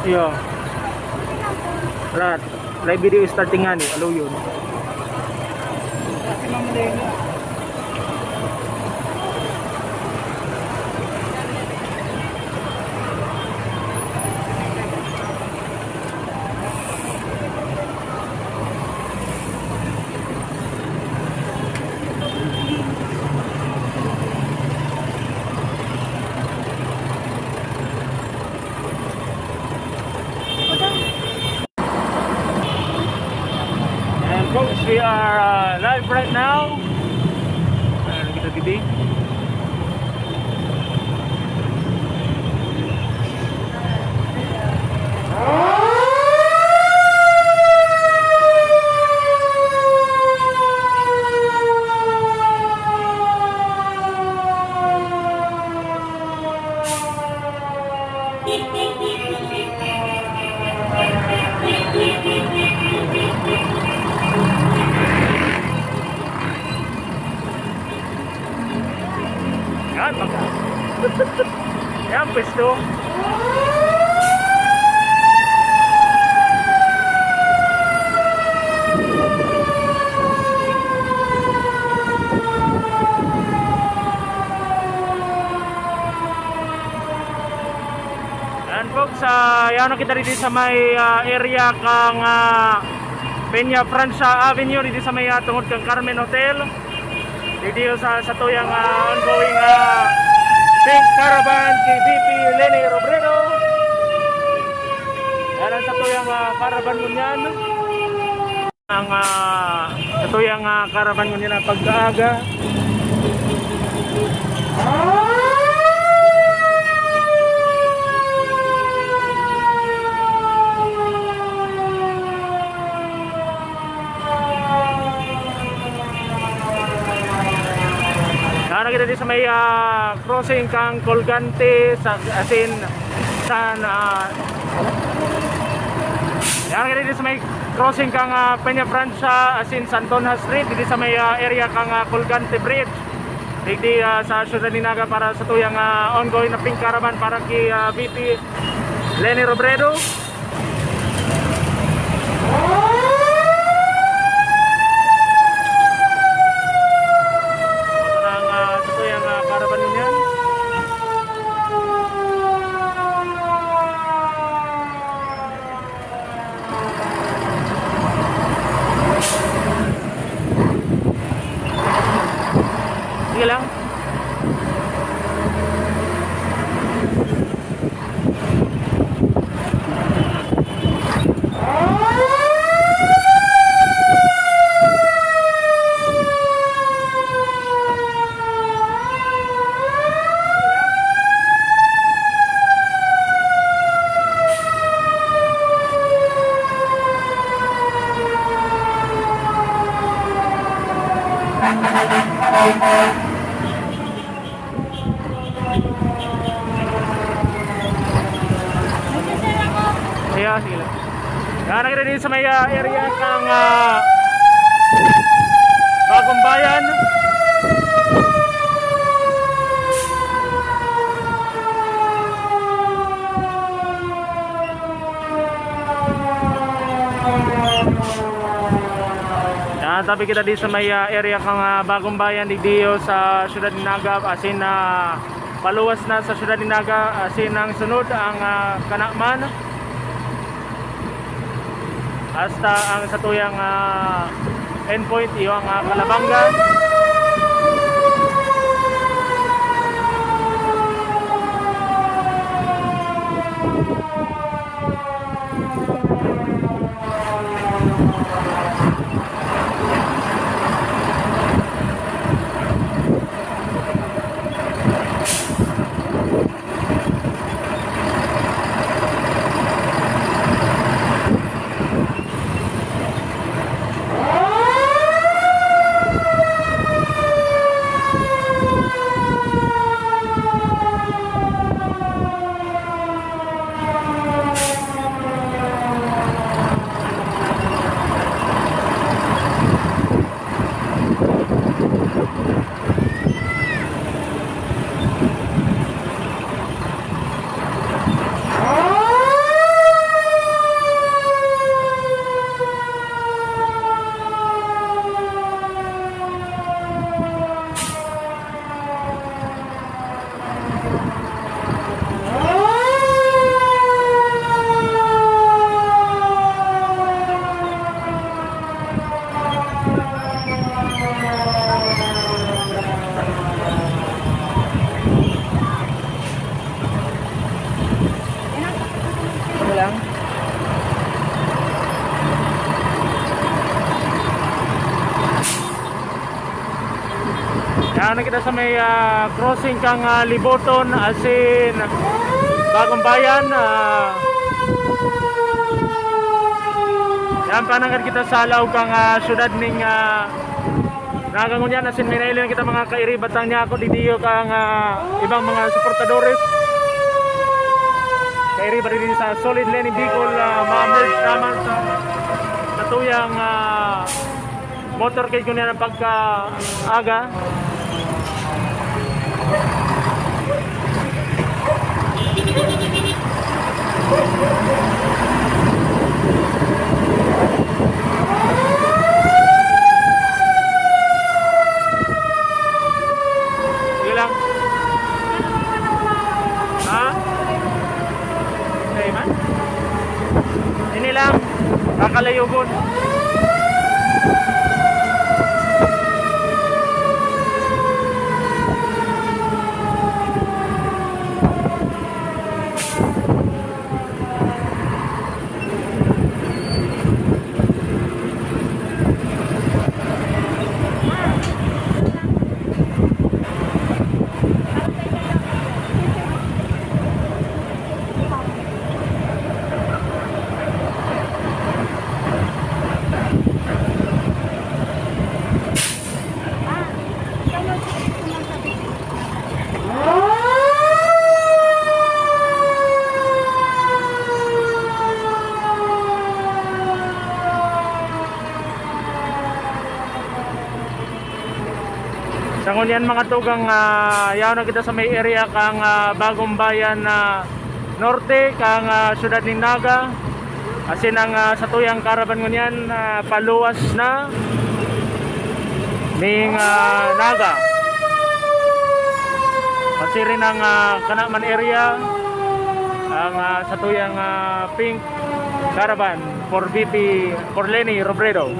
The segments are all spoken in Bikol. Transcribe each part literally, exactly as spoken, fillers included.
Yo. Rat. Live video starting nga ni. Alo yun. And folks, we are uh, live right now. Ayan, kita titi. Yan, baka. Yan, pwesto. Yan, folks, ah, yan na kita dito sa may, ah, area kang, ah, Peña Francia Avenue, dito sa may, ah, tungod kang Carmen Hotel. Dito sa, sa tuyang, ah, ongoing, ah, Pink Caravan kay V P Leni Robredo. Yan ang sa tuyang, ah, caravan ngunyan. Ang, ah, sa tuyang, ah, caravan ngunyan na pagkaaga. Nana kita di sa may, ah, crossing kang Colgante, sa, asin, San, ah, nana kita di sa may crossing kang, ah, Peña Francia, asin San Antonio Street, di sa may, ah, area kang, ah, Colgante Bridge. Digdi, ah, sa Ciudad de Naga para sa tuyang, ah, ongoing na Pink Caravan para kay, ah, V P Leni Robredo. Ang, ah, sa tuyang, ah, caravan ngunyan. Sige lang. Ayan, sige lang. Yan, nakita din sa may, ah, area kang, ah, Bagong Bayan. Yan, tabi kita di sa may, ah, area kang, ah, Bagong Bayan, digdi sa Siyudad nin Naga, asin, ah, paluwas na sa Siyudad nin Naga, asin ang sunod, ang, ah, Canaman. Hasta ang sa tuyang, ah, endpoint, iyo ang, ah, Calabanga. Ano kita sa may, ah, crossing kang, ah, Liboton, asin Bagong Bayan, ah, yan, panangad kita sa laog kang, ah, syudad ning, ah, Naga ngunyan, asin may nahiling kita mga kairi, batang niya ako, didiyo kang, ah, ibang mga suportadores. Kairi ba rin sa Solid Leni Bicol, ah, ma-merge naman sa, sa tuyang, ah, motorcade ko niya ng pagkaaga. Sige lang. Ha? Sige man. Ini lang. Kakalayugon. Sa ngunyan, mga tugang, ah, yaon na kita sa may area kang, ah, Bagong Bayan na Norte, kang, ah, siyudad nin Naga. Asin ang, ah, satuyang caravan ngunyan, ah, paluwas na ning, ah, Naga. Pasiring ang, ah, Canaman area, ang, ah, satuyang, ah, pink caravan for V P, for Leni Robredo.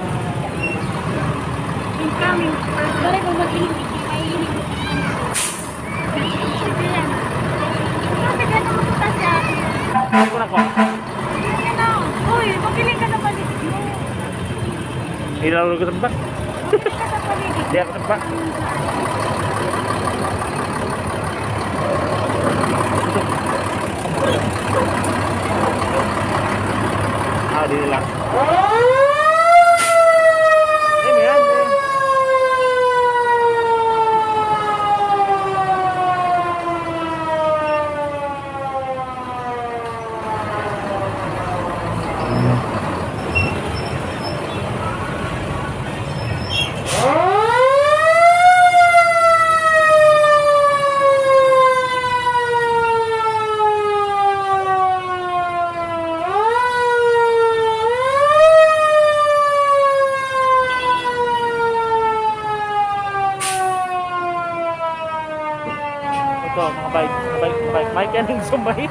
Incoming. Dali po mag-inig. May inig. Sige yan. Sabi ka naman po kasi ako. Sabi ko na ko. Sige na. Uy, makinig ka na paligid mo. Ilaw ko sa baba. Makinig ka sa paligid mo. Di ako sa baba. Ah, di nila. Ayun, yan, eh. Ito, mga bike, mga bike, mga bike. Mike, anong sumay?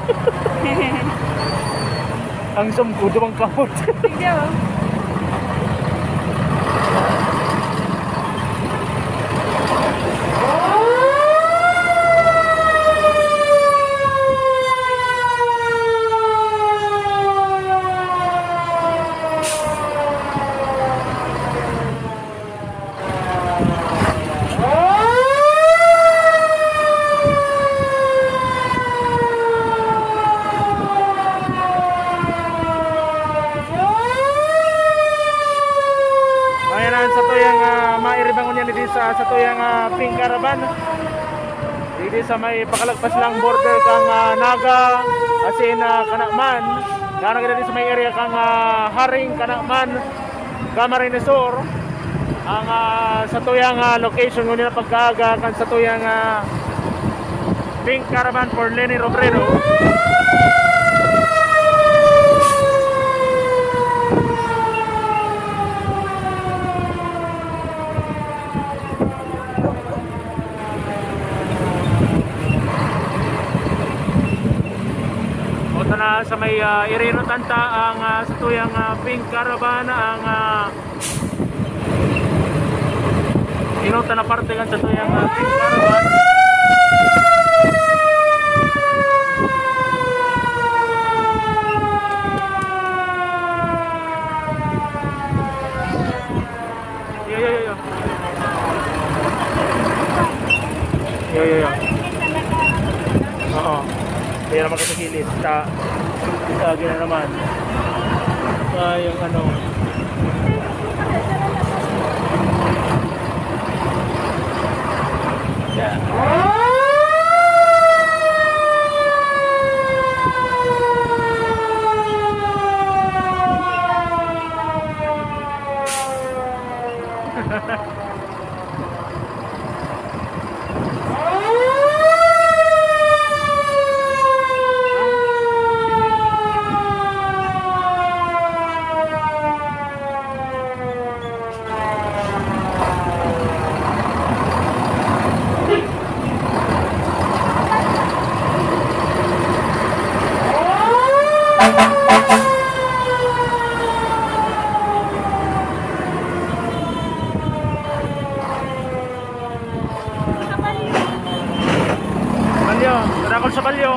Ang sum ko, dumang kamot. Sige, oh. Ayan ang satuyang, ah, mairibangon yan dito sa satuyang, ah, pink caravan. Dito sa may pakalagpas lang border kang, ah, Naga, asin, ah, Canaman. Dara kita dito sa may area kang, ah, Haring, Canaman. Camarines Sur, ang, ah, satuyang, ah, location ngunyan na pagkaaga kan satuyang, ah, Pink Caravan for Leni Robredo. O, tana sa may, ah, irinutan ta ang, ah, satuyang, ah, Pink Caravan, ang, ah, inutan na parte kan satuyang, ah, Pink Caravan. Yo, yo, yo, yo. Oo. Kaya naman sa kilid. Ta, lagi na naman. Ah, yung ano. Yeah. Balyo, tarakol sa balyo.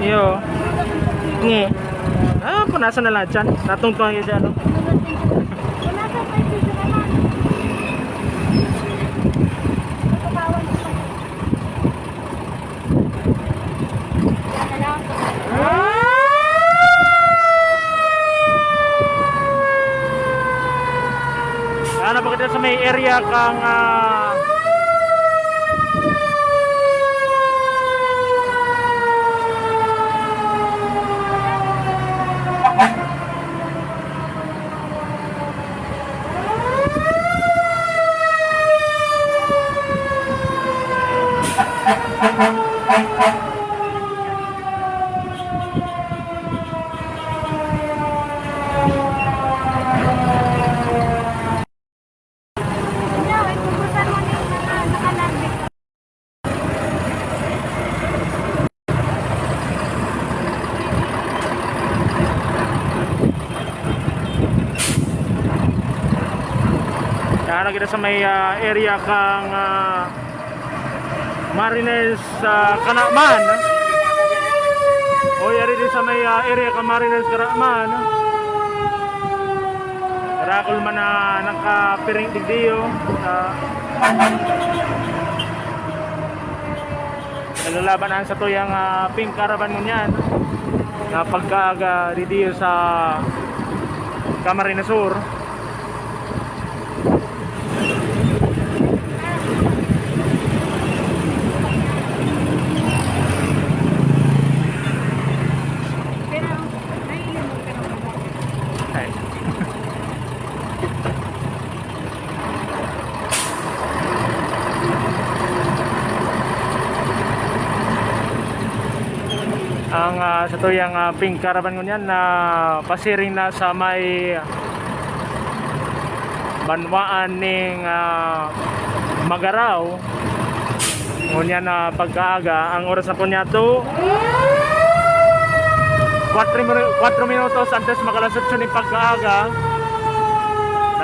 Iyo. Nge. Ah, punasan na lahat yan. Natungtong yun siya, no? Ano pa kita sa may area kang, ah, Yan, kita sa may, ah, area kang, ah, Marines, ah, Kanaman. O, yari din sa may, ah, area kang Marines Kanaman. Karakol man na nakapiring digdiyo. Ah, Naglalaban ang satuyang, ah, pink caravan ngunyan na pagkaaga digdiyo sa Camarines Sur. Ay. Ang, ah, satuyang, ah, pink caravan ngunyan na pasiring na sa may banwaan ning, ah, Magarao. Ngunyan na pagkaaga, ang oras na po niya to, kwatro minu-, kwatro minutos antes mag alas otso ning pagkaaga.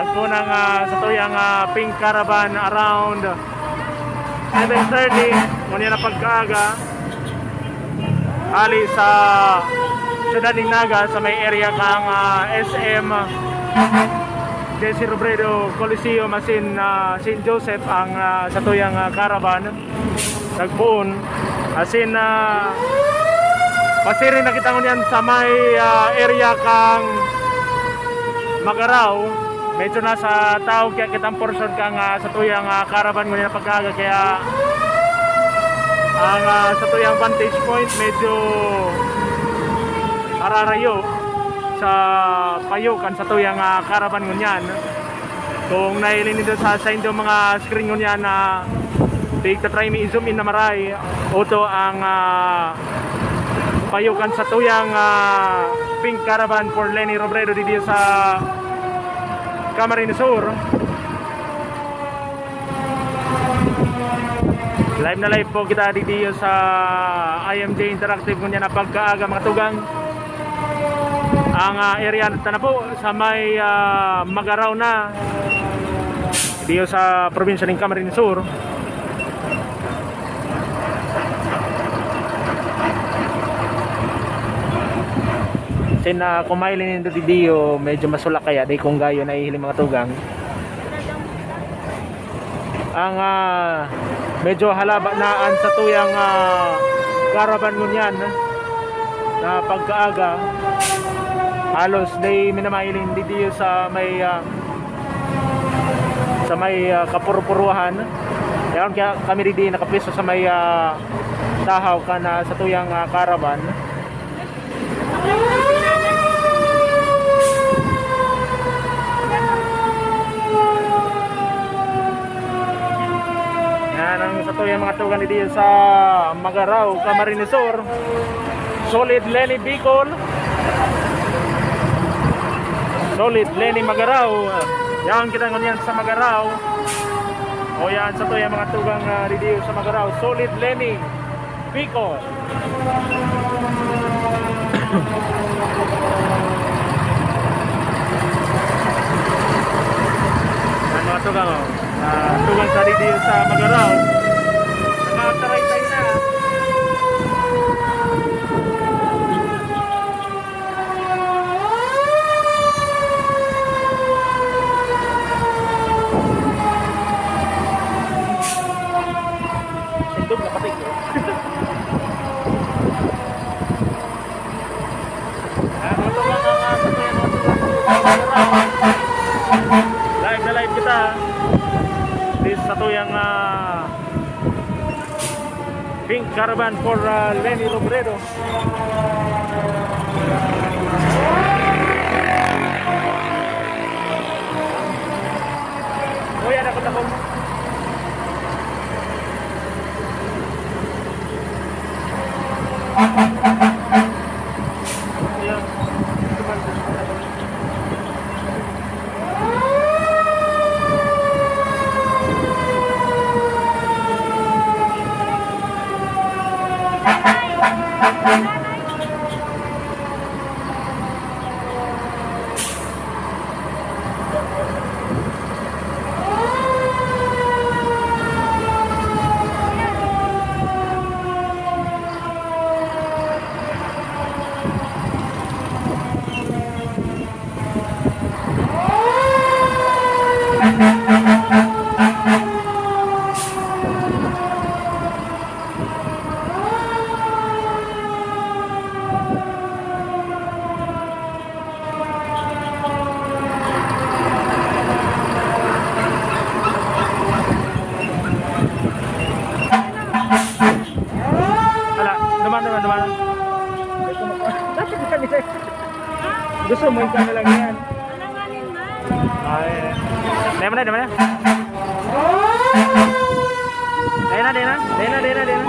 Nagtunang, ah, satuyang, ah, pink caravan around seven thirty, ngunyan na pagkaaga. Hali sa Siyudad nin Naga, sa may area kang, ah, S M, J C Robredo Coliseum, asin, ah, Saint Joseph ang, ah, satuyang, ah, caravan. Nagpoon. Asin, ah, pasiring na kita ngunyan sa may, ah, area kang Magarao. Medyo nasa taog kaya kitang portion kang, ah, satuyang, ah, caravan ngunyan na pagkaaga. Kaya Ang, ah, satuyang vantage point medyo ararayo sa payo kan satuyang, ah, caravan ngunyan. Kung nahiling nindo sa, sa indo mga screen ngunyan na tigta-try mi i-zoom in na maray, oto ang, ah, payo kan satuyang, ah, Pink Caravan for Leni Robredo dito sa Camarines Sur. Live na live po kita dito sa I M J Interactive ngunyan na pagkaaga, mga tugang. Ang, ah, area ta na po sa may, ah, Magarao na, dito sa probinsya ng Camarines Sur. Sin, ah, kung mahiling nindo didiyo, medyo masulak kaya, di kung gayo nahihiling, mga tugang. Ang, ah, medyo halaba na an satuyang, ah, caravan ngunyan na pagkaaga. Halos di mi na mahiling didiyo sa may, ah, sa may, ah, kapurpuruhan. Yaon kaya kami didi nakapwesto sa may, ah, tahaw kan, ah, satuyang, ah, caravan. Yan ang satuyang mga tugang dito sa Magarao, Camarines Sur. Solid Leni Bicol. Solid Leni Magarao. Yan kita ngunyan sa Magarao. O yan, satuyang mga tugang, ah, dito sa Magarao. Solid Leni Bicol. Ang mga tugang, oh. Ah, tugang sa dito sa Magarao. Nakataraysay na. Sindog na pati ko. Live na live kita. This satuyang, ah, Pink Caravan for, ah, Leni Robredo. Uy, anak ko, takot. Ala, duman, duman, duman. Dapat na nila. Gusto mo, ikaw na lang yan. Ay. Dai mo na, dai mo na. Dai na, dai na. Dai na, dai na, dai na.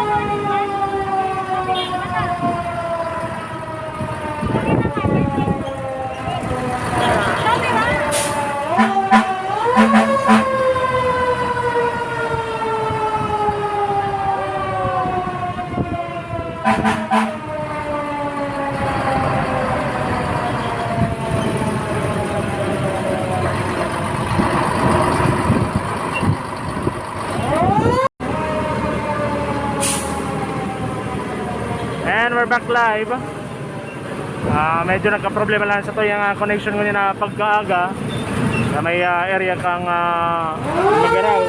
And we're back live. Ah, medyo nagka-problema lang satuyang, ah, connection ngunyan na pagkaaga sa may, ah, area kan, ah, Magarao.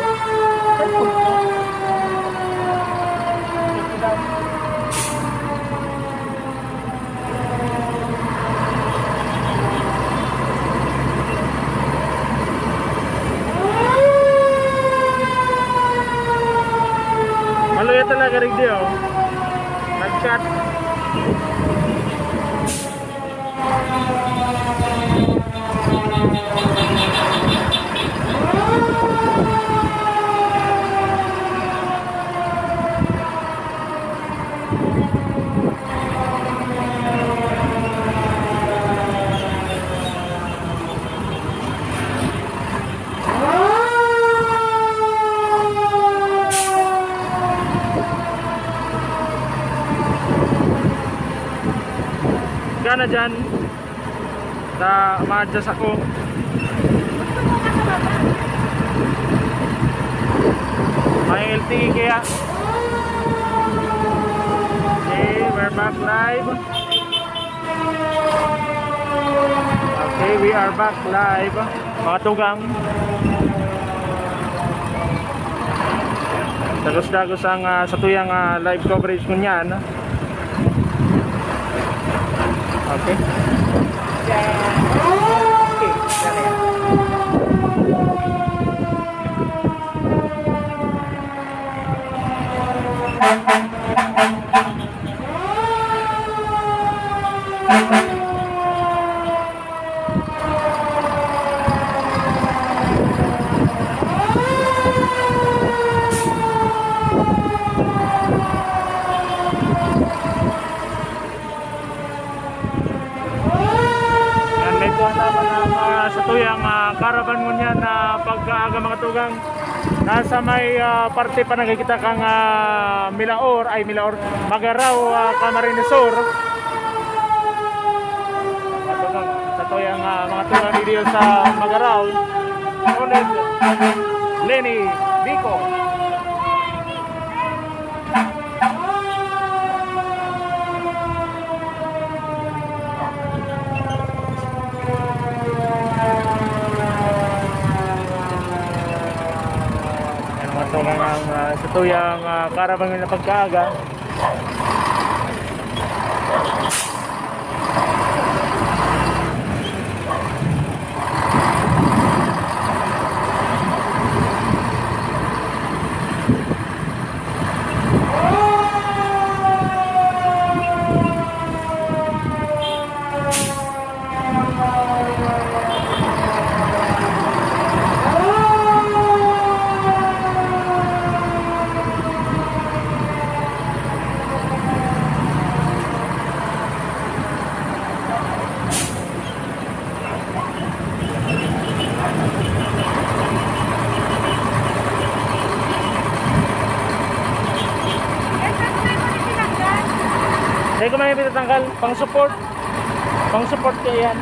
Maluya talaga, rigdi, oh. Nag-shot. Gana dyan. Ta, ma-adjust ako. May L T E kaya. Okay, we're back live. Okay, we are back live, mga tugang. Dagos-dagos ang, ah, satuyang, ah, live coverage ngunyan. Okay. Yan, may kuha naman ang, ah, satuyang, ah, caravan ngunyan na pagkaaga, mga tugang. Nasa may, ah, parte pa nakikita kang, ah, Milaor, ay, Milaor, Magarao, ah, Camarines Sur. Ito na, satuyang, ah, mga tugang video sa Magarao. Solid, Lenny Vico. Yan, mga tugang, ang, ah, satuyang, ah, caravan na pagkaaga. Dai ko man itatanggal, pang support. Pang support ko yan.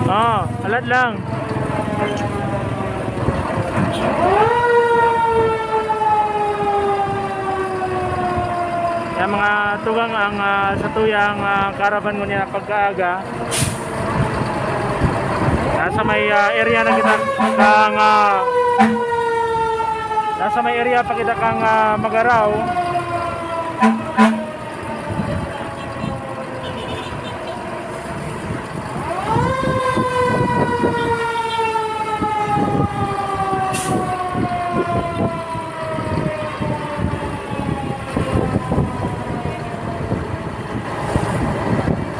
Ah, alat lang. Yan, mga tugang, ang, ah, satuyang, ah, caravan ngunyan pagkaaga. Nasa may, ah, area na kita kang, ah, nasa may area pa kita kang, ah, Magarao.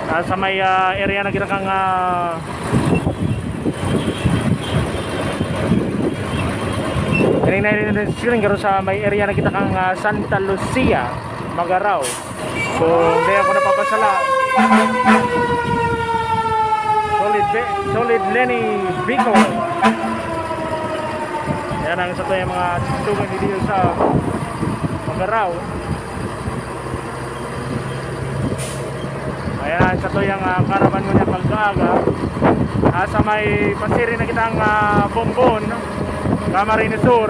Ah, sa may, ah, area na kita kang, ah, kanina, yun, yun, yun, pero sa may area na kita kang, ah, Santa Lucia, Magarao. So, hindi ako napapasala. Solid, be-, solid Lenny Vico. Yan ang satuyang mga tugang dito sa Magarao. Ayan, satuyang, ah, caravan ngunyan pagkaaga. Ah, sa may pasiri na kitang, ah, Bombon, Camarines Sur.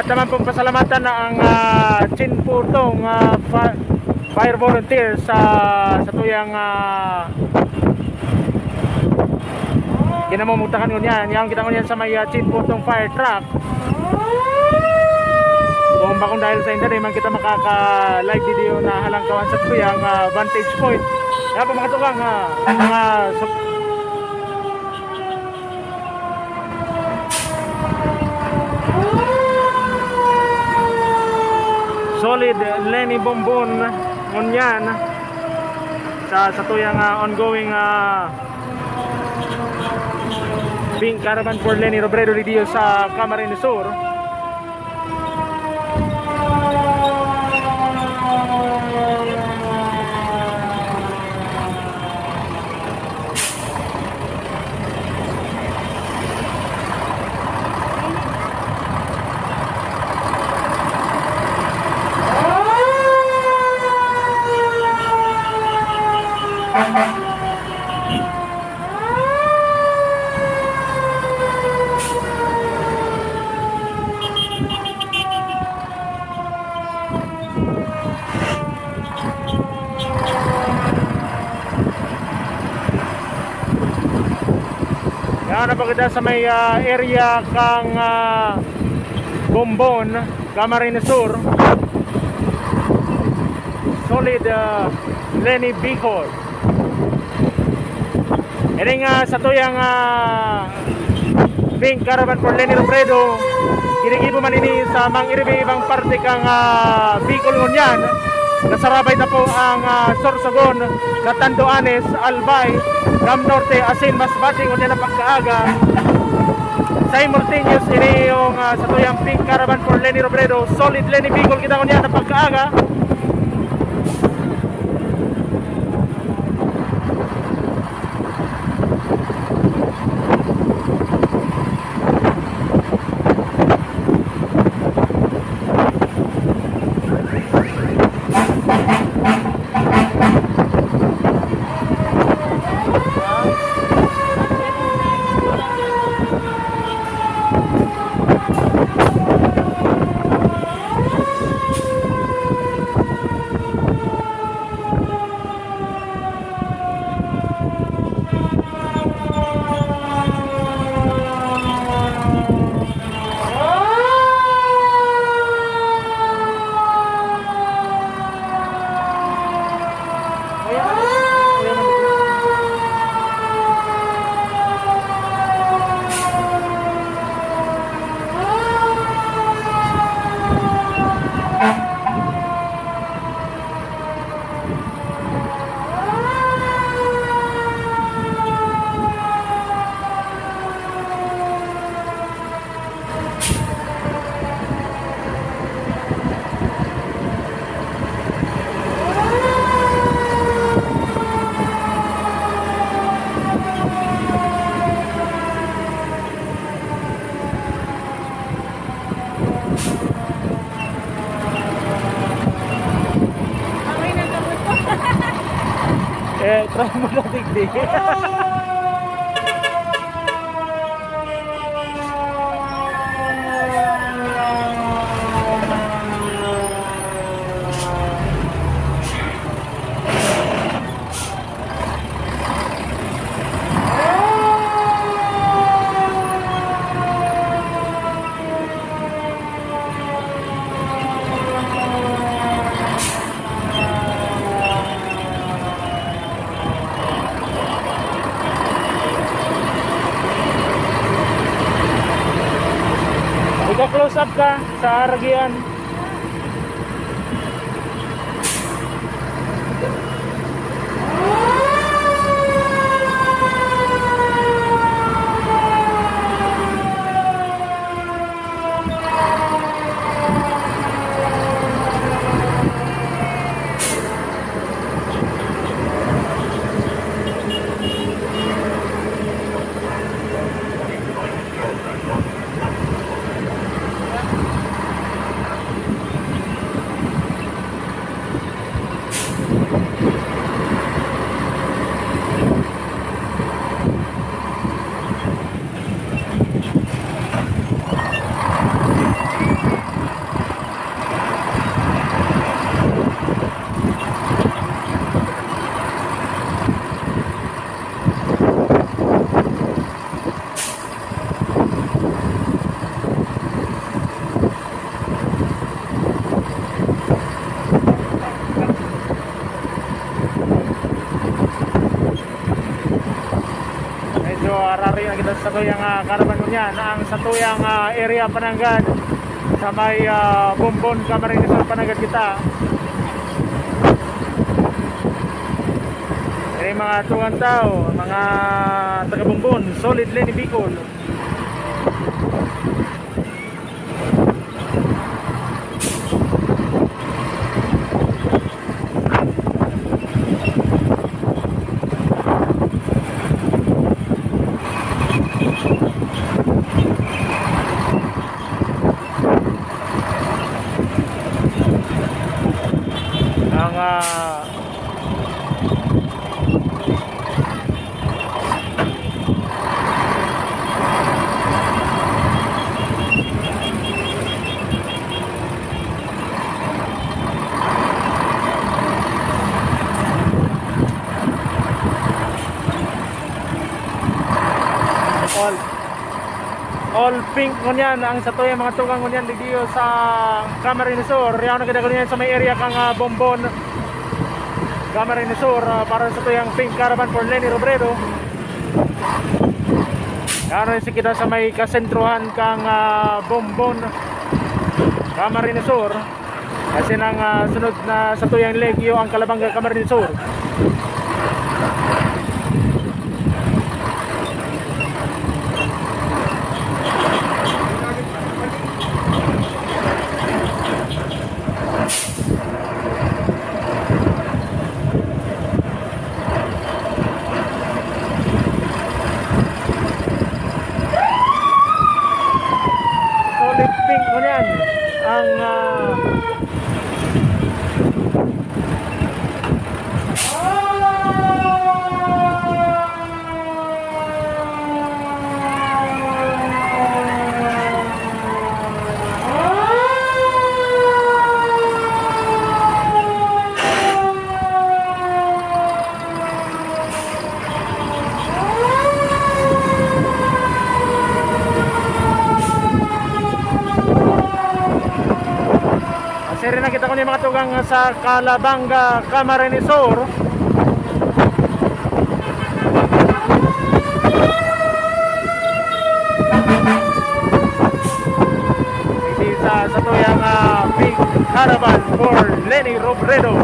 Taman pong pasalamatan na ang, ah, Chinputong, ah, fa-, fire volunteer sa, sa tuyang, ah, ginamumugtakan ngunyan. Yan, kita ngunyan sa may, ah, Chinputong fire truck. Kung bakong dahil sa inda, di man kita makaka-live video na halangkawan sa tuyang, ah, vantage point. Kaya po, mga tugang, ah, mga sup-, Solid Leni Bombon ngunyan sa, sa tuyang, ah, ongoing, ah, Pink Caravan for Leni Robredo digdi sa Camarines Sur. Yan, napakita sa may, ah, area kang, ah, Bombon, Camarines Sur. Solid, ah, Leni Bicol. Ini nga sa tuyang, ah, Pink Caravan for Leni Robredo, ginigibo man ini sa mga iba-ibang parte kang, ah, Bicol ngunyan. Nasarabay na po ang, ah, Sorsogon, Catanduanes, Albay, Dam Norte, asin Masbate ngunyan na pagkaaga. Simultaneous ini yung, ah, sa tuyang Pink Caravan for Leni Robredo, Solid Leni Bicol kita ngunyan na pagkaaga. Eh, try mo na, digdi. Ika-close up ka sa aragian. Sa tuyang, ah, caravan ngunyan, ang sa tuyang, ah, area pa nanggad, sa may, ah, Bombon, Camarines Sur pa nanggad kita. Ini mga tugang tao, mga taga Bombon, solid Leni Bicol. Ang, ah, All, all pink ngunyan ang sa tuyang mga tugang ngunyan digdiyo sa Camarines Sur. Yaon na kita ngunyan sa may area kan, ah, Bombon, Camarines Sur, ah, para sa tuyang Pink Caravan for Leni Robredo. Yaon na si kita sa may kasentrohan kan, ah, Bombon, Camarines Sur. Kasi nang, ah, sunod na sa tuyang leg, iyo ang Calabanga, Camarines Sur. Solid pink ngunyan ang, ah, Siring na kita ko ni mga tugang sa Calabanga, Camarines Sur. Iti sa, sa tuyang, ah, Pink Caravan for Leni Robredo.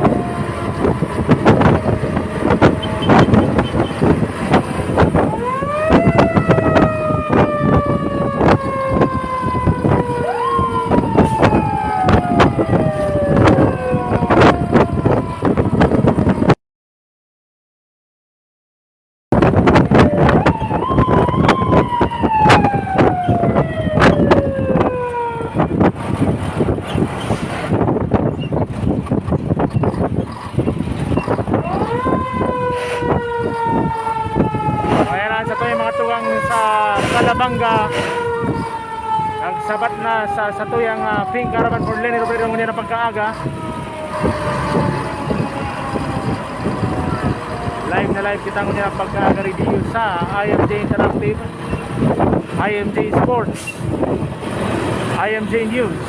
Ayan na, sa tuyang mga tugang sa Calabanga. Nagsabat na sa, sa tuyang, ah, Pink Caravan for Leni Robredo ngunyan na pagkaaga. Live na live kita ngunyan na pagkaaga, review sa I M J Interactive, I M J Sports, I M J News,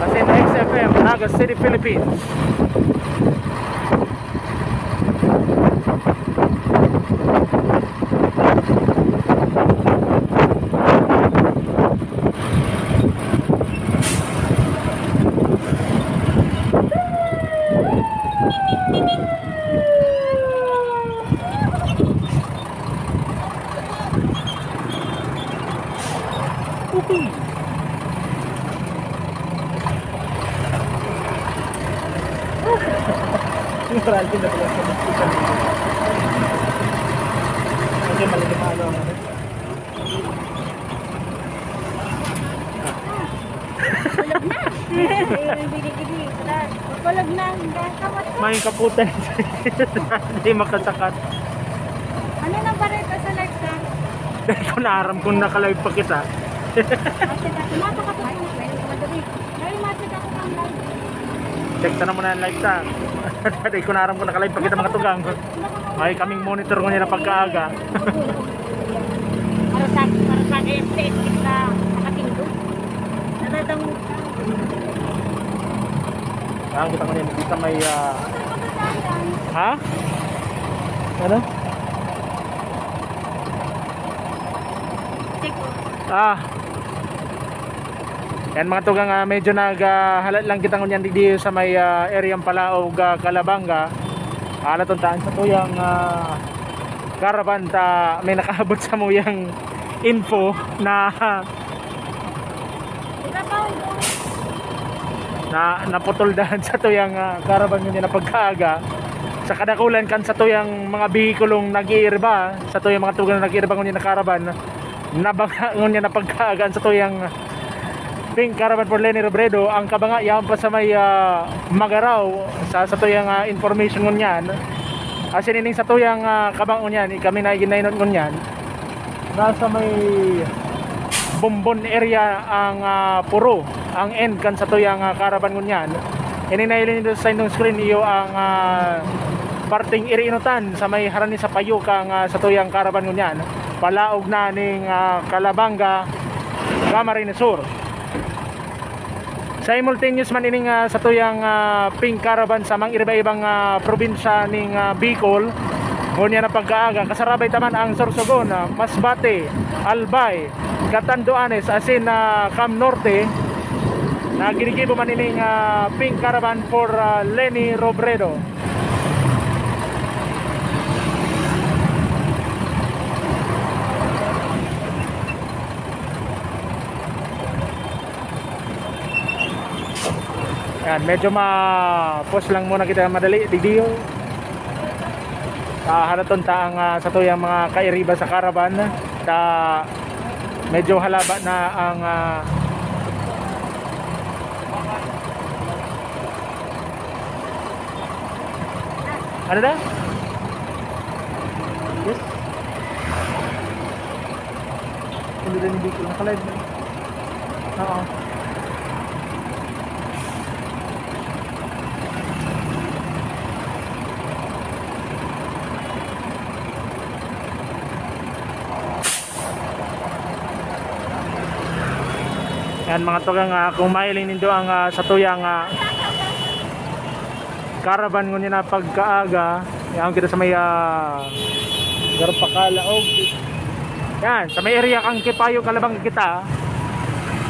asin X F M, Naga City, Philippines. Uy! Yung rally na pala sa hospital. Kasi mali yung ano, ano. Tulog na. Tulog na. Ang kamot ko. May kaputan. Hindi makasakat. Ano nang bareta sa live ka? Dahil ko naaram kung naka-live pa kita. Ate, ate, mata ka pa. Ay, mata ka pa. Ay, mata ka pa. Check ta na muna ang live ta. Dahil ko naaram kung naka-live pa kita, mga tugang. May kaming monitor ngunyan na pagkaaga. Para sa, para sa akin, sa isip na nakatindog. Natatangog ka. Saan kita ngunyan? Dito may, ah, ha? Ano? Ah. Yan, mga tugang, ah, medyo naghalat lang kita ngunyan digdi sa may, ah, area ng Palaog, ah, Calabanga. Halaton taan sa tuyang, ah, caravan ta may nakaabot sa muyang info na na naputol daan sa tuyang, ah, caravan ngunyan na pagkaaga. Sa kadakulan kan sa tuyang mga bihikulong nag-iiriba, sa tuyang mga tugang na nag-iiriba ngunyan na caravan, nabaga ngunyan na pagkaaga sa tuyang Pink Caravan for Leni Robredo. Ang kabanga yaon pa sa may, ah, Magaraw, sa, sa tuyang, ah, information ngunyan. Asin ining sa tuyang, ah, kabang ngunyan, kami na iginainot ngunyan. Nasa may Bombon area ang, ah, puro, ang end kan sa tuyang, ah, caravan ngunyan. Ini na ilin sa inyong screen iyo ang, ah, parting iriinutan sa may harani sa payo kang, ah, sa tuyang caravan ngunyan. Palaog na ning, ah, Calabanga, Camarines Sur. Simultaneous man ining, ah, sa tuyang, ah, Pink Caravan sa mga iba-ibang, ah, probinsya ning, ah, Bicol. Ngunyan na pagkaaga, kasarabay taman ang Sorsogon, ah, Masbate, Albay, Catanduanes, asin na Cam Norte, na ginigibo man ining, ah, Pink Caravan for, ah, Leni Robredo. Yan, medyo ma-pause lang muna kita madali, digdiyo. Ah, halaton ta ang, ah, sa tuyang mga kairiba sa caravan. Ta medyo halaba na ang, ah, ano na? Yes. Hindi rin, hindi ko nakalive na. Oo. Yan, mga tugang, ah, kung mahiling nindo ang, ah, sa tuyang, ah, caravan ngunyan na pagkaaga, yan kita sa may, ah, Garpacala, og yan, sa may area kang Kipayo, Calabanga kita.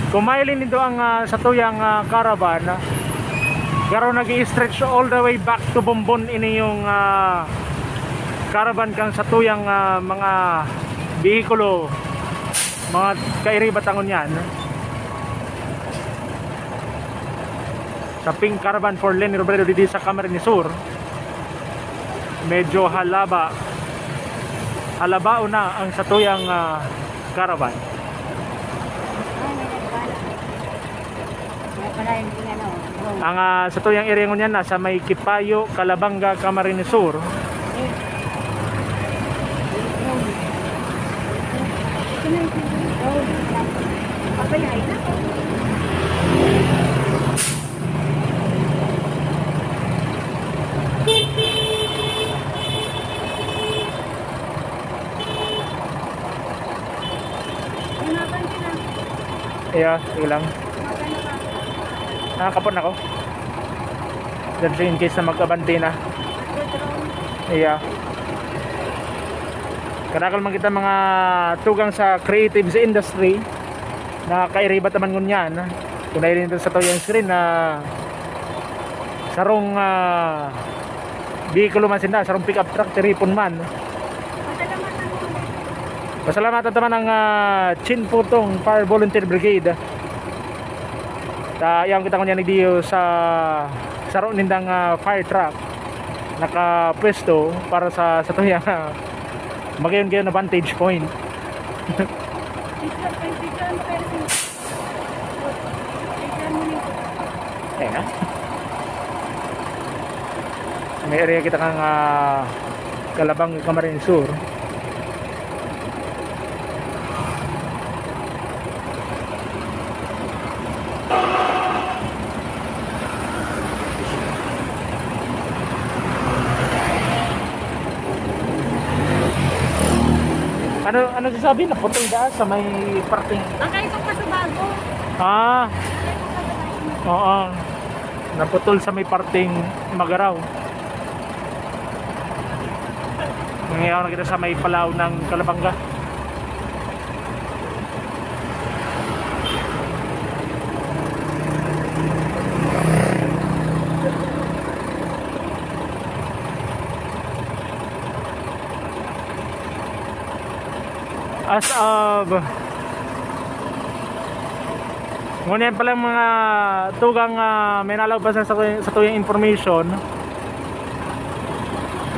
Kung mahiling nindo ang, ah, sa tuyang, ah, caravan, pero nag-i-stretch all the way back to Bombon ini yung, ah, caravan kang sa tuyang, ah, mga bihikulo, mga kairiba ta ngunyan. Sa Pink Caravan for Leni Robredo didi sa Camarines Sur, medyo halaba, halabao na ang satuyang, ah, caravan. Ay, may nagpala. May pala yung ano, drone. Ang, ah, satuyang area ngunyan nasa may Kipayo, Calabanga, Camarines Sur. Eh. Yung drone. Ito na yung drone. Pabayaan na. Iya, sige lang. Nakakapon ako. Just in case na mag-abante na. Iya. Kadakol man kita mga tugang sa creatives industry na kairibat naman ngunyan. Kung nahiling sa tuyang screen na sarong, ah, bihikulo man sinda, sarong pick-up truck, tiripon man. Pasalamatan ta man ang, ah, Chin Putong Fire Volunteer Brigade. Ta, iyan kita ngunyan nagdiyo sa saro nindang, ah, fire truck nakapwesto para sa, sa tuyang, ah, magayon-gayon na vantage point. Ayan na. May area kita kang, ah, Calabanga, Camarines Sur. Ano, ano sasabi? Naputol daan sa may parting. Ang kayo itong Pasubago. Ah. Oo. Naputol sa may parting Magaraw. Nangyayari na kita sa may palaw ng Calabanga. As of, ngunyan palang mga tugang, ah, may nalaw pa sa, sa, sa tuyang information.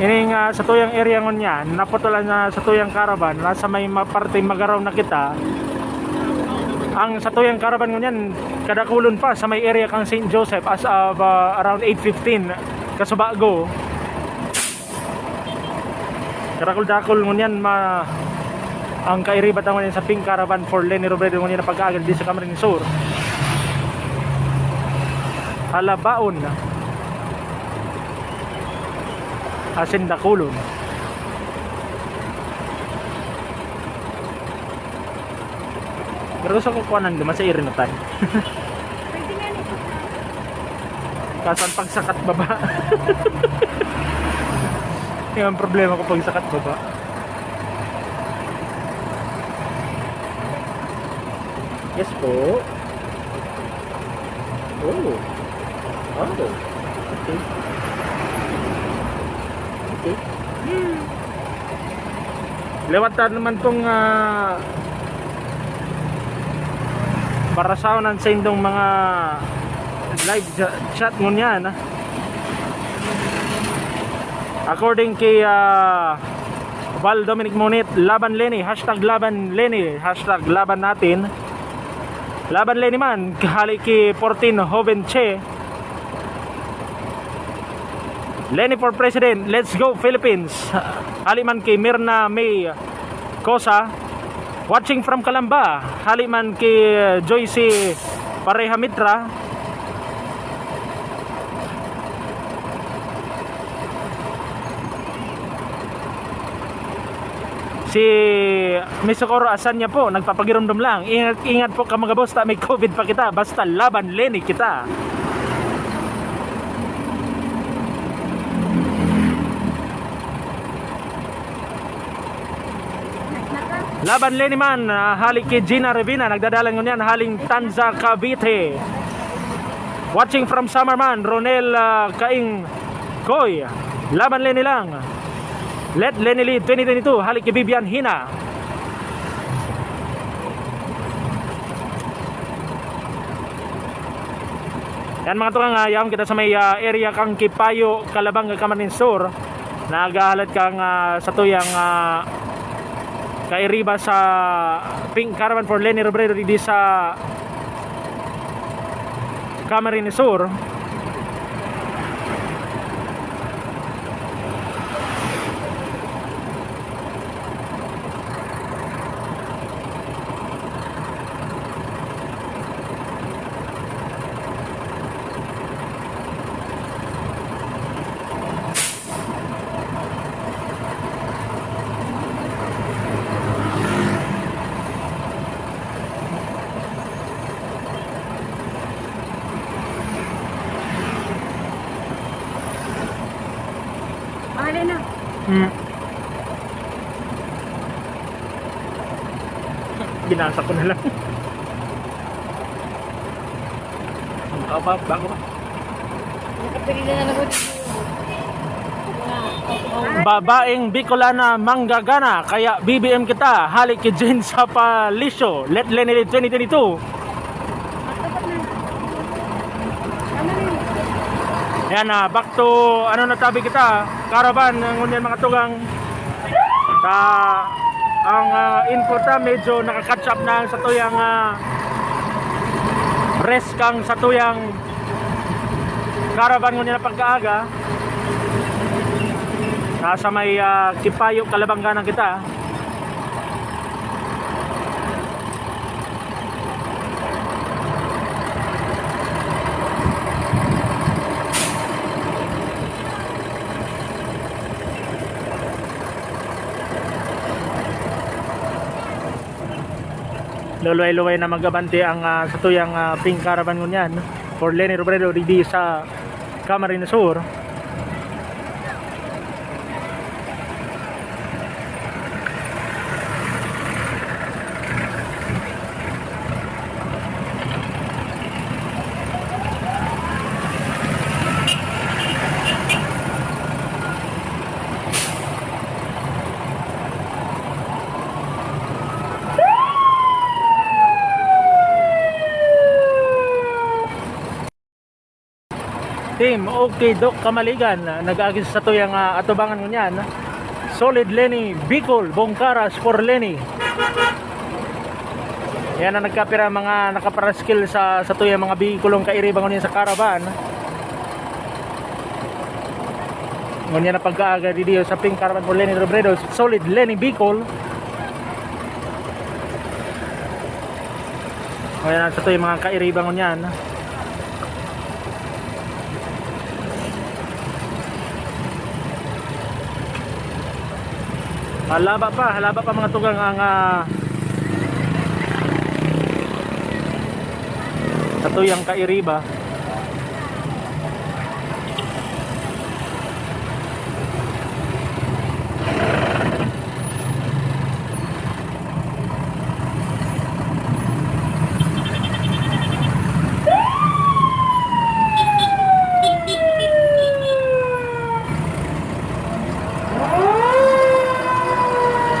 Ining, ah, sa tuyang area ngunyan, naputulan na sa tuyang caravan, nasa may ma-, parte Magaraw na kita. Ang sa tuyang caravan ngunyan, kadakulon pa sa may area kang Saint Joseph as of, ah, around eight fifteen, kasubago. Karakol-dakol ngunyan ma-, ang kairiba ta ngunyan sa Pink Caravan for Leni Robredo ngunyan na pag-aagil di sa Camarines Sur. Halabaon. Asin dakulon. Pero gusto ko kuhanan duman sa iri na tayo. Pwede nga nito. Kaso ang pagsakat baba. Yan ang problema ko, pagsakat baba. Yes po. Oh. Oh. Okay. Okay. Liwat ta naman tong, ah, parasaon ang saindong mga live cha-, chat ngunyan, ah. According kay, ah, Val Dominic Monit, Laban Leni, hashtag Laban Leni, hashtag Laban Natin. Laban Leni man, hali ki fourteen Joven Che. Leni for President, let's go Philippines. Hali man ki Mirna May Cosa, watching from Calamba. Hali man ki Joyce Pareha Mitra. Si Miss Socorro Asanya po, nagpapagiromdom lang. Ingat, ingat po ka mga boss, ta may COVID pa kita. Basta laban, Leni kita. Laban Leni man, ah, hali ki Gina Revina, nagdadalan ngunyan haling Tanza, Cavite. Watching from Samar man, Ronel, ah, Kaing Koy. Laban Leni lang. Let Leni lead twenty twenty-two, hali ki Vivian Hina. Yan mga tukang, ah, yaon kita sa may, ah, area kang Kipayo, Calabanga, Camarines Sur. Naghahalat kang, ah, satuyang, ah, kairiba sa Pink Caravan for Leni Robredo digdi sa Camarines Sur. Mahalin na. Hmm. Binasa ko na lang. Ang tao pa, bago pa. Nakapili na lang ako dito. Babaeng Bicolana manggagana, kaya B B M kita. Hali ki Jane Sapalisyo, Let Leni lead twenty twenty-two. Yan na, back to, ano na tabi kita, caravan, ngunyan mga tugang. Ta, ang, ah, info ta, medyo naka-catch up na ang satuyang, ah, rest kang satuyang caravan ngunyan na pagkaaga. Nasa may, ah, Kipayo, Calabanga na kita. Luluway-luway na mag-abante ang, ah, satuyang, ah, Pink Caravan ngunyan for Leni Robredo digdi sa Camarines Sur. Team, okay, Doc Kamaligan, nag-agi sa satuyang, ah, atubangan ngunyan. Solid Lenny Bicol, Bongkaras for Lenny. Yan ang nagkapira mga nakaparaskil sa, sa tuyang mga bihikulong kairiba ngunyan sa caravan. Ngunyan na pagkaaga di Dios sa pink caravan for Lenny Robredo, Solid Lenny Bicol. Ngunyan na sa tuyang mga kairiba ngunyan. Halaba pa, halaba pa mga tugang ang, ah, satuyang kairiba.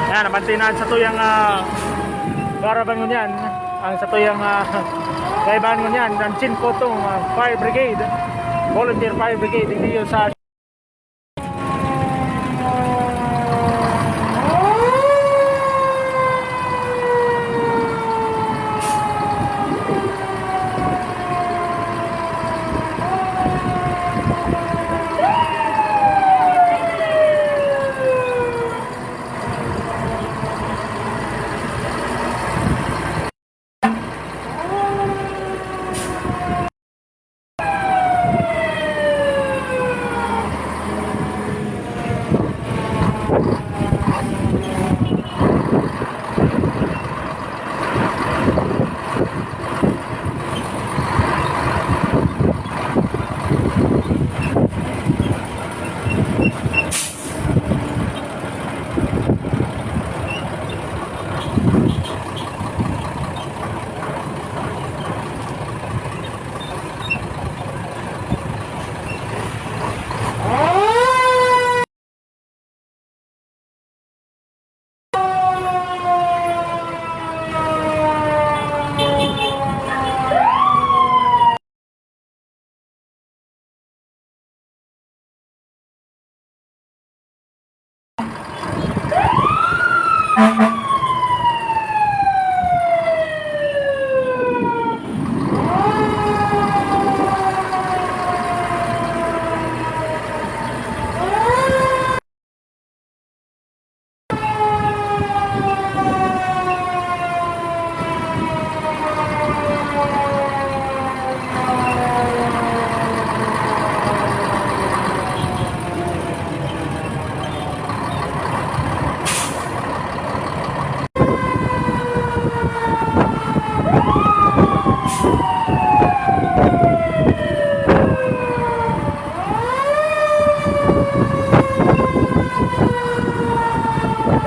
Yan, napansin na sa tuyang, ah, caravan ngunyan. Ang sa tuyang, ah, kaibahan ngunyan, ang Chinpotong, ah, Fire Brigade, Volunteer Fire Brigade, hindi yun sa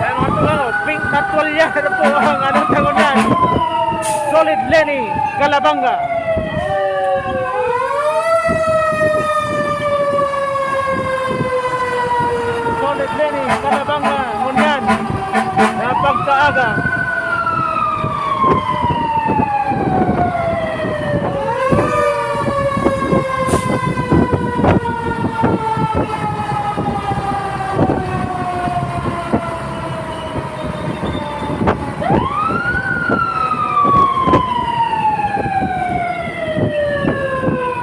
Ayan, mga tugang, oh, pink na tuwalya na po ang anong tangon yan. Solid Lenny Calabanga. Solid Lenny Calabanga, ngunyan na pagkaaga.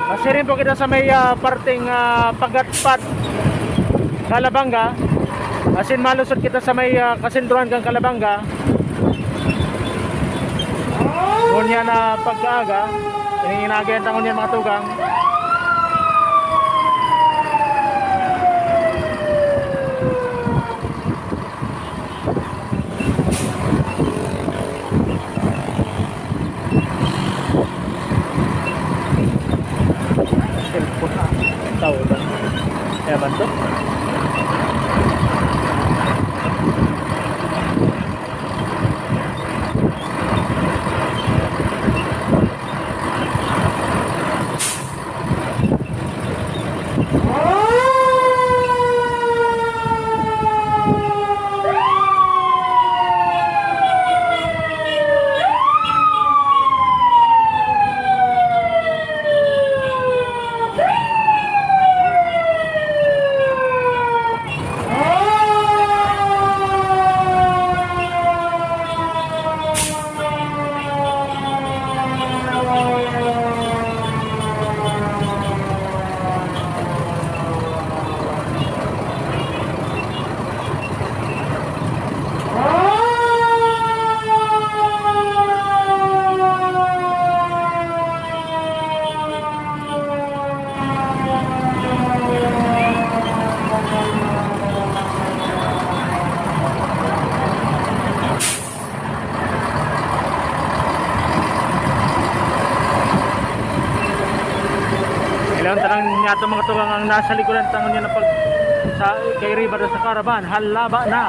Pasiring po kita sa may, ah, parteng, ah, Pagatpat, Calabanga. Asin malusot kita sa may, ah, kasentruhan kan Calabanga. Ngunyan na pagkaaga, ini-, inaagyan ta ngunyan, mga tugang. Cellphone na. Tao ba? Kaya ba to? Ato mga tugang, ang nasa likuran ta ngunyan na pag sa, kay Riva da sa Caravan, halaba na.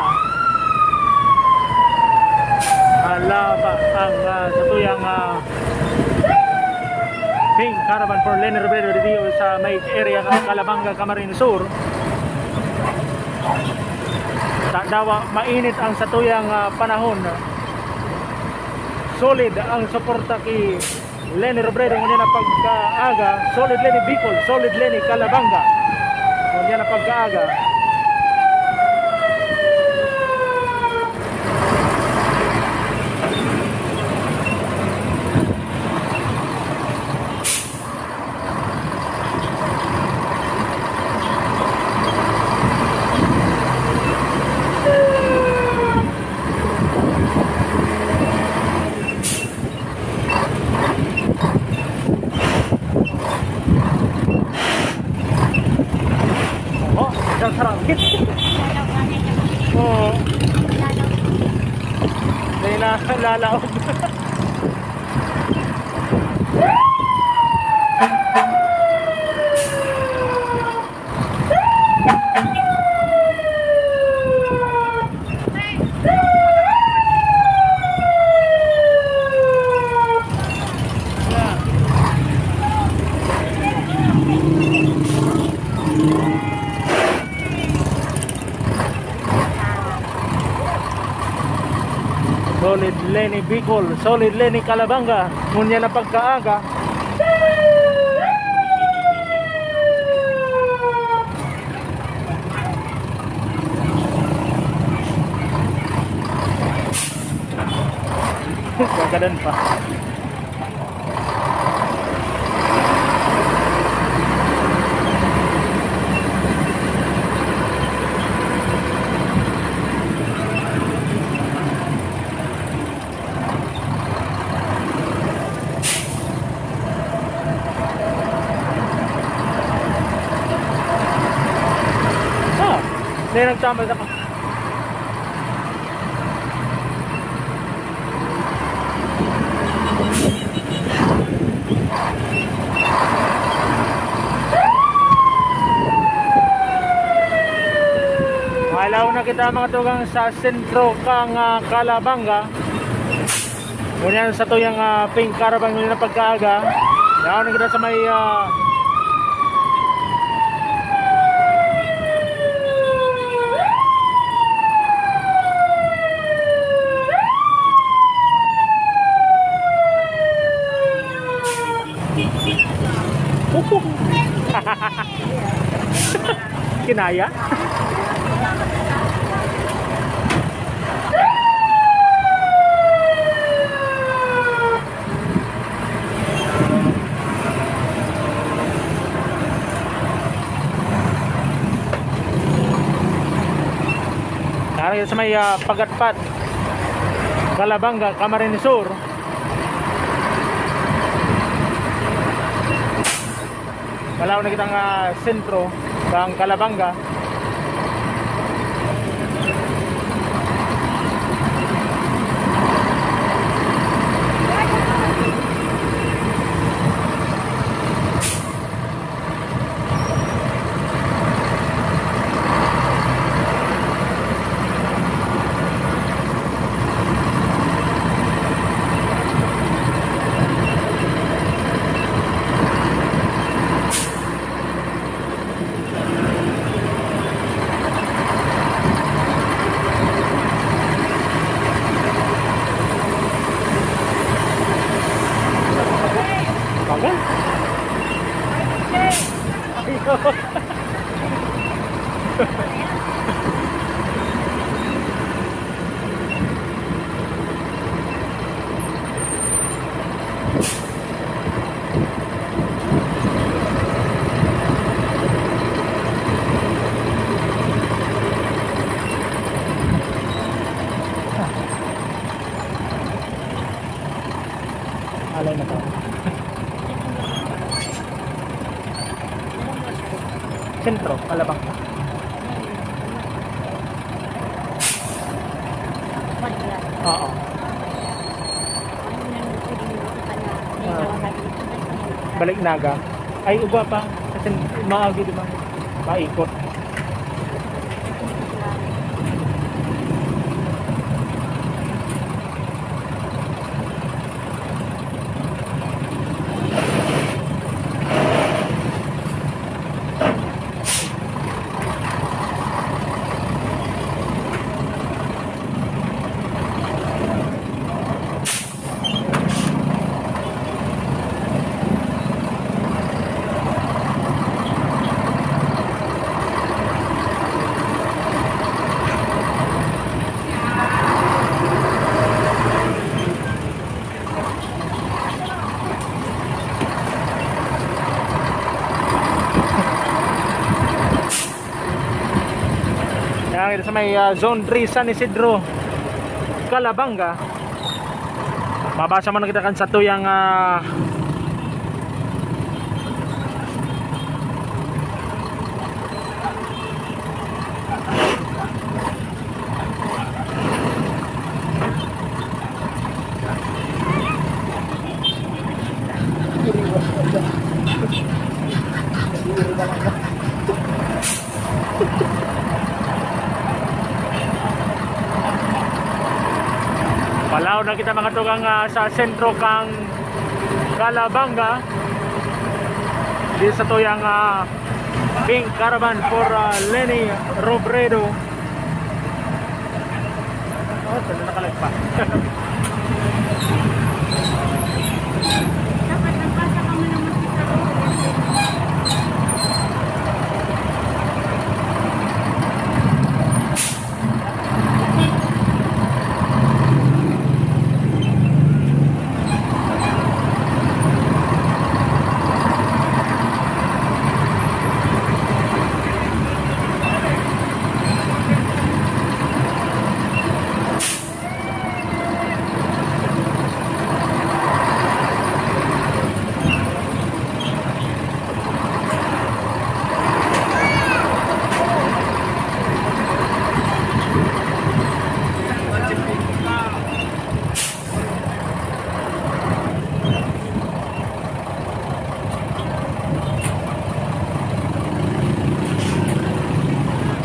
Halaba ang, ah, sa tuyang, ah, Pink Caravan for Leni Robredo dito sa may area ng Calabanga, Camarines Sur. Tadawa, mainit ang satuyang, ah, panahon. Solid ang suporta ki Leni Robredo ngunyan na pagkaaga. Solid Leni Bicol, Solid Leni Calabanga ngunyan na pagkaaga. Oh, ang sarangkit. Oo. Dahil na lalaog. Solid Leni Bicol, Solid Leni Calabanga, ngunyan na pagkaaga. Gagadan pa. Ah, may nagtambal sa Maalaw na kita, mga tugang, sa sentro kang, ah, Calabanga. Ngunyan sa tuyang, ah, Pink Caravan, ngunyan na pagkaaga. Yaon na kita sa may, ah, Kinaya? Narang sa may, ah, Pagatpat, Calabanga, Camarines Sur. Maalaw na kitang, ah, sentro kang Calabanga. Bagal. Alay na to. Sentro, Calabanga. Oo. Balik Naga. Ay, ugwa pa. Maagi, di ba? Paikot. Yan, ito sa may, ah, Zone three, San Isidro, Calabanga. Mabasa mo na kita kan satuyang, ah, Palaw na kita, mga tugang, ah, sa sentro kang Calabanga. Di sa tuyang, ah, Pink Caravan for, ah, Leni Robredo. Oh, sila nakalagpas. Dapat nagpasa ka mo naman sa sarong.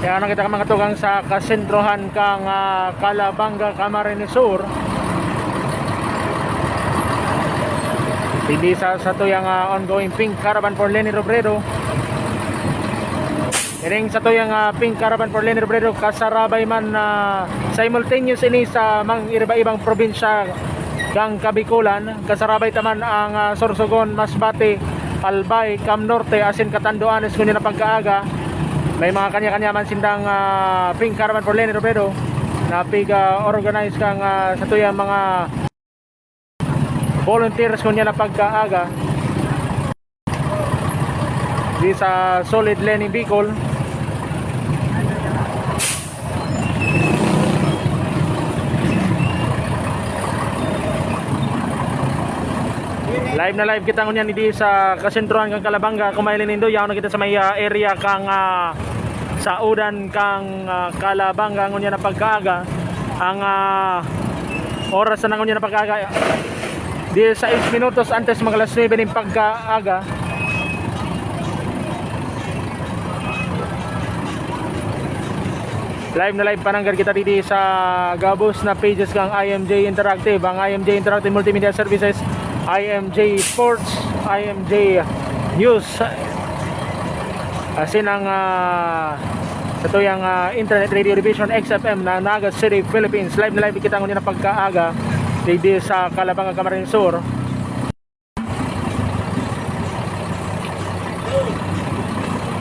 Kaya nakita ka, mga tugang, sa kasentrohan kang, ah, Calabanga, Camarines Sur. Hindi sa, sa tuyang, ah, ongoing Pink Caravan for Leni Robredo. Ining sa tuyang, ah, Pink Caravan for Leni Robredo, kasarabay man na simultaneous ini sa mga iba-ibang probinsya kang Kabikulan. Kasarabay ta man ang, ah, Sorsogon, Masbate, Albay, Cam Norte, asin Catanduanes, ngunyan na pagkaaga. May mga kanya-kanya man sindang, ah, Pink Caravan for Leni Robredo na pig, ah, organize kang, ah, sa tuyang mga volunteers ngunyan na pagkaaga di sa Solid Leni Bicol. Live na live kita ngunyan di sa kasentrohan kang Calabanga. Kung mahiling nindo, yaon na kita sa may, ah, area kang, ah, saudan kang, ah, Calabanga ngunyan na pagkaaga. Ang, ah, oras na ngunyan na pagkaaga, diez minutos antes mag alas nuebe nin pagkaaga. Live na live pananggad kita didi sa gabos na pages kang I M J Interactive, ang I M J Interactive Multimedia Services, I M J Sports, I M J News. Asin ang, ah, sa tuyang, ah, Internet Radio Division, X F M na Naga City, Philippines. Live na live kita ngunyan na pagkaaga didi sa Calabanga, Camarines Sur.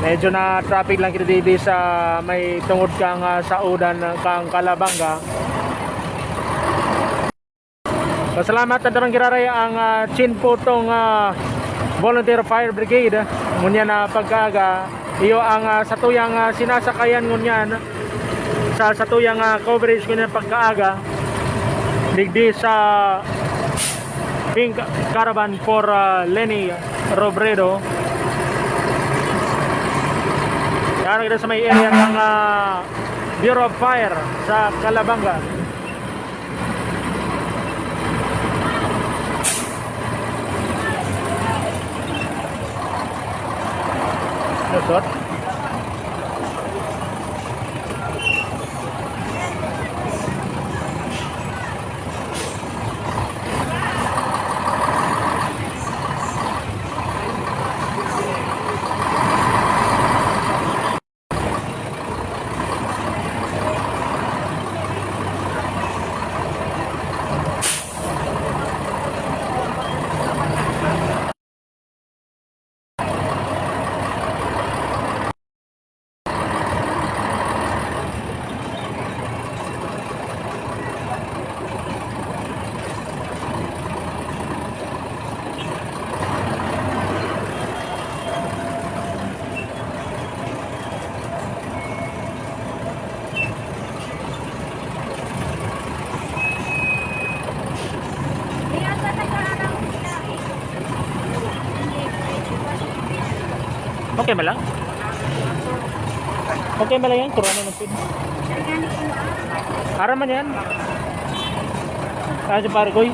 Medyo na traffic lang kita didi sa may tungod kang, ah, saudan kang Calabanga. Pasalamat ta darang giraray ang, ah, Chin Putong, ah, Volunteer Fire Brigade. Ngunyan na pagkaaga, iyo ang, ah, satuyang, ah, sinasakayan ngunyan sa satuyang, ah, coverage ngunyan pagkaaga. Digdi sa Pink Caravan for, ah, Leni Robredo. Yan, kita sa may area ng, ah, Bureau of Fire sa Calabanga. Shot. Okay man lang? Okay man lang yan? Corona ng pin. Aram man yan? Ah, si pare ko eh.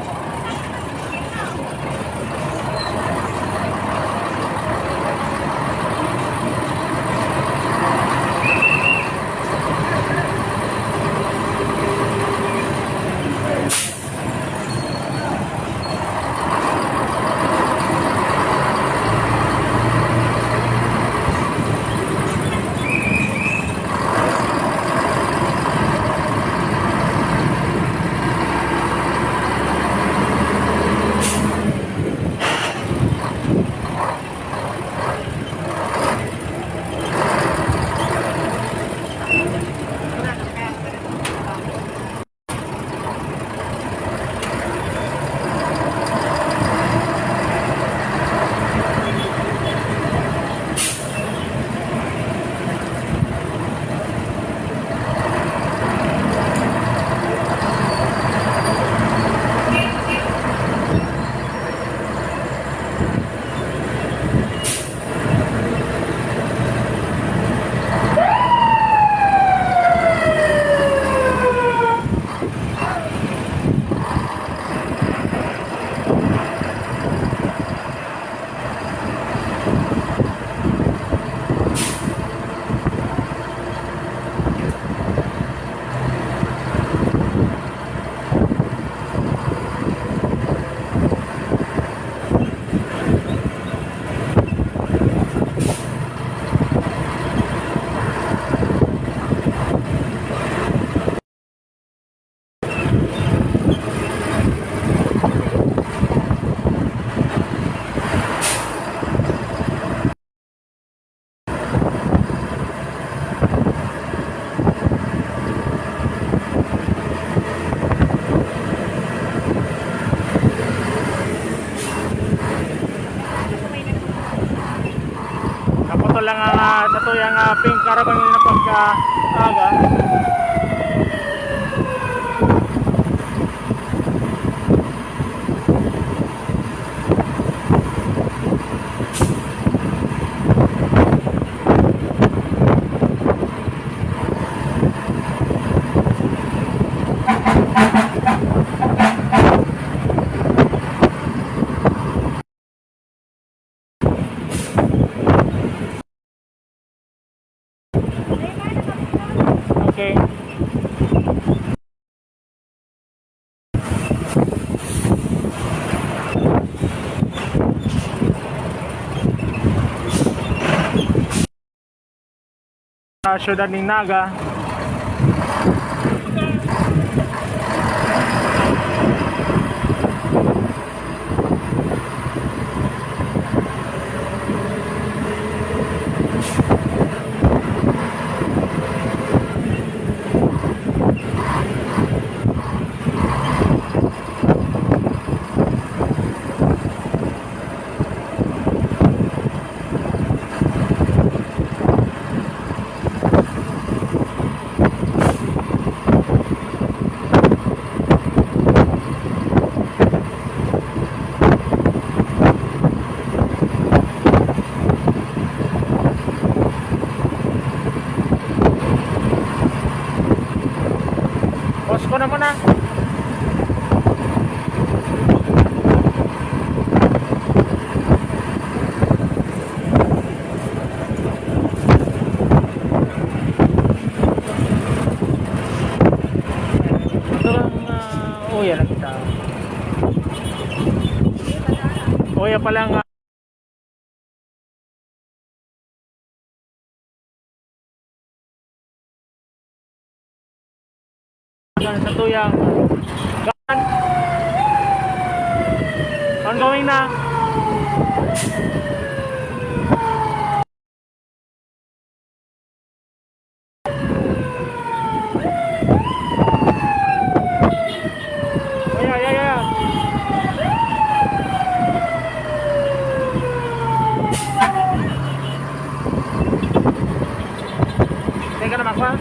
Naputol lang ang, ah, sa tuyang, ah, pink caravan na pagka-aga. Okay. Sa siyudad nin Naga. Pause ko na muna. Kaya pala nga, sa tuyang ongoing na. Ay, ay, ay, ay. Teka naman, kwa.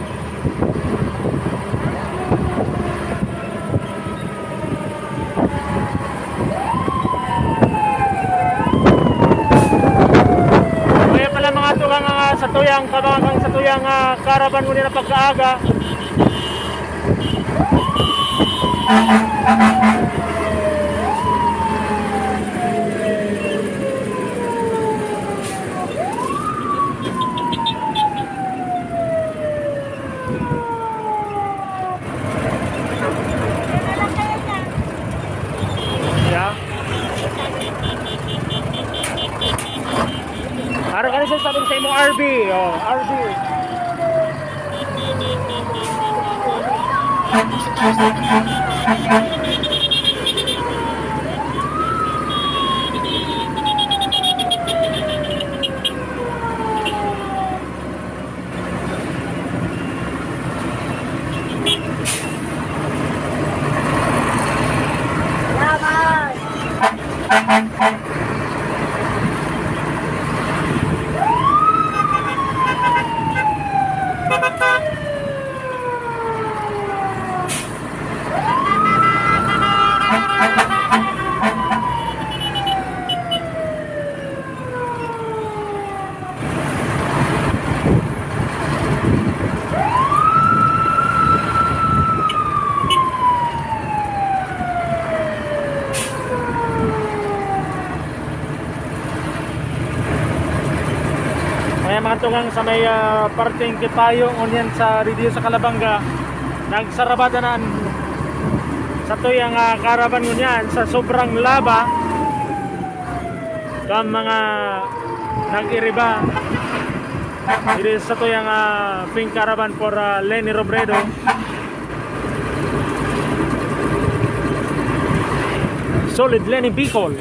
Kaya pala, mga tugang, ah, sa tuyang, kabangang sa tuyang, ah, caravan ngunyan na pagkaaga. Yeah. Araw ka na siya sabi sa imong R B. Oh, R B. Kaya, mga tugang, sa may, ah, parteng Kipayo, ngunyan sa Ridío sa Calabanga, nagsarabada na an-, sa tuyang, ah, caravan ngunyan sa sobrang laba. Kan mga nag-iriba, it is sa tuyang, ah, pink caravan for, ah, Leni Robredo. Solid Leni Bicol.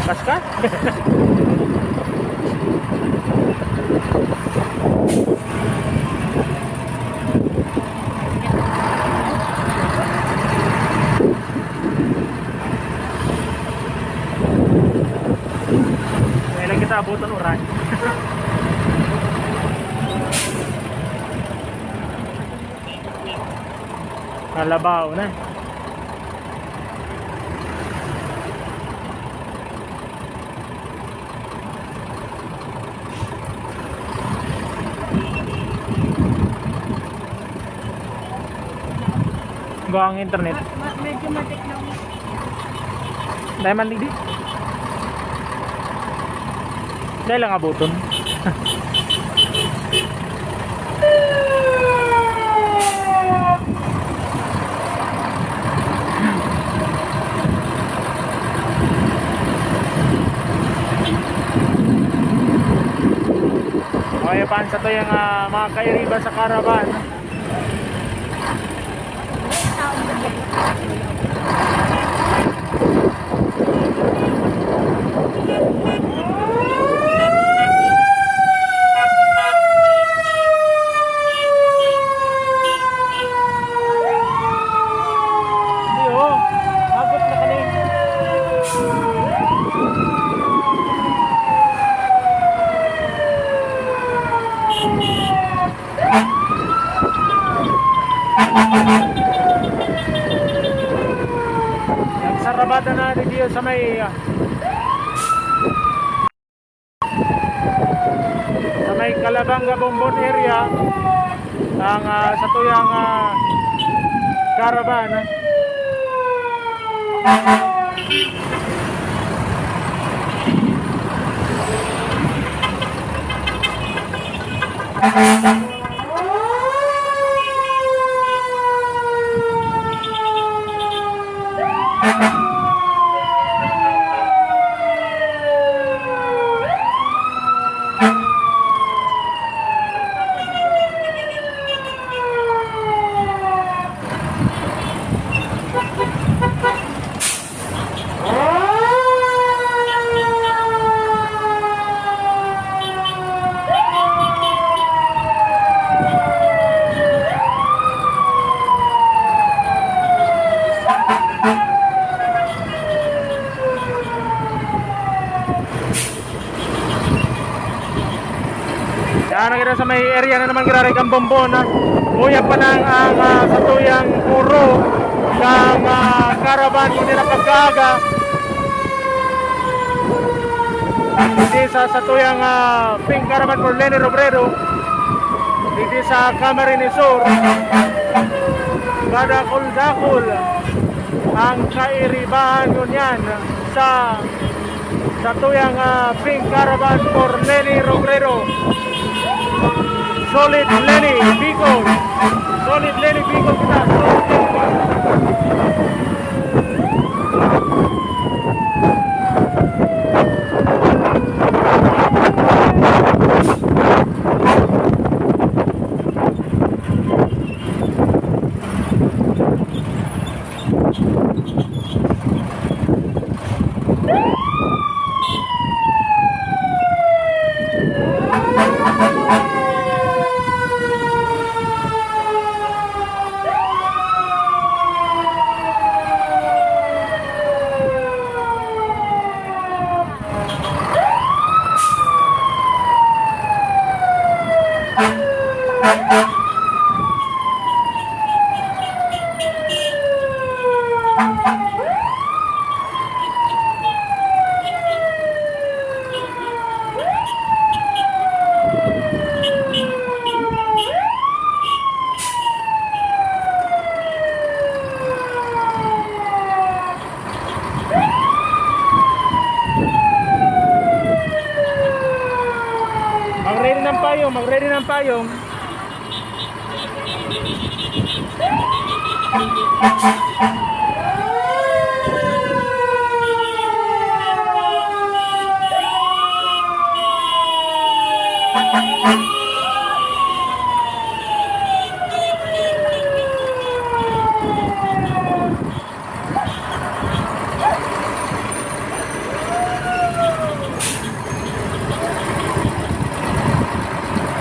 Kas ka? Kaya lang kita abutan uran. Nalabaw na. Go ang internet. Ma-, medyo matik lang. Dai man digdi. Dai lang abuton. Okay, pan, sa to yung, ah, mga kairiba sa caravan. Iyo, abot na kami. Nagsarabada na digdi sa may, ah, area ang, ah, satuyang, ah, caravan. Yan, nakita sa may area na naman giraray kan Bombon, ha. Uya pa lang ang, ah, satuyang puro ng, ah, caravan kundi na pagkaaga. Hindi sa satuyang, ah, Pink Caravan for Leni Robredo. Hindi sa Camarines Sur. Kadakul-dakul ang kairibahan ngunyan sa satuyang, ah, Pink Caravan for Leni Robredo. Solid Leni, Bicol. Solid Leni, Bicol kita. Solid Leni, Bicol. Mag-ready ng payong, mag-ready ng payong.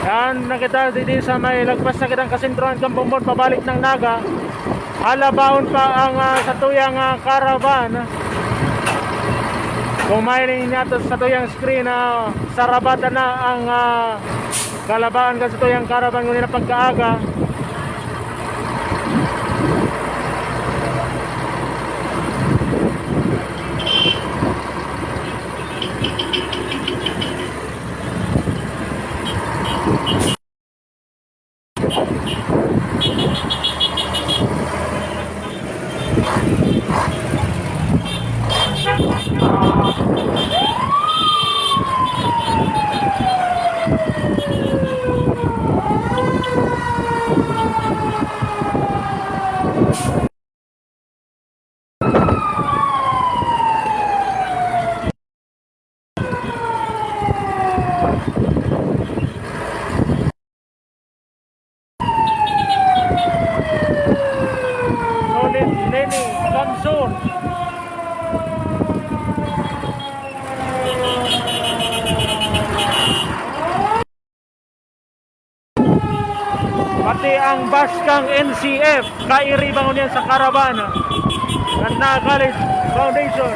Yan, nakita didi sa may lagpas na kitang kasentrohan kan Bombon, pabalik ng Naga. Halabaon pa ang, ah, satuyang, ah, caravan. Kung mahiling niya to sa satuyang screen, ah, sarabatan na ang, ah, kalabaan kan satuyang caravan ngunyan na pagkaaga. Solid Leni Kamsur. Pati ang bus kang N C F, kairiba ngunyan sa caravan kan Naga College Foundation.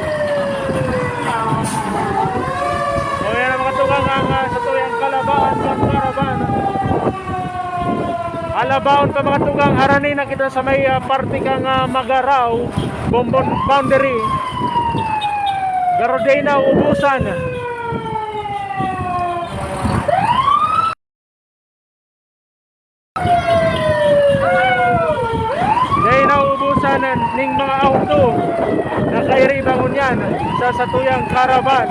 So, yan ang mga tugang ang, ah, satuyang kalabaan kan caravan. Halabaon pa, mga tugang, harani na kita sa may, ah, parte kang, ah, Magarao, Bombon boundary. Garo day na ubusan. Dai nauubusan ning mga auto na kairiba ngunyan sa satuyang caravan.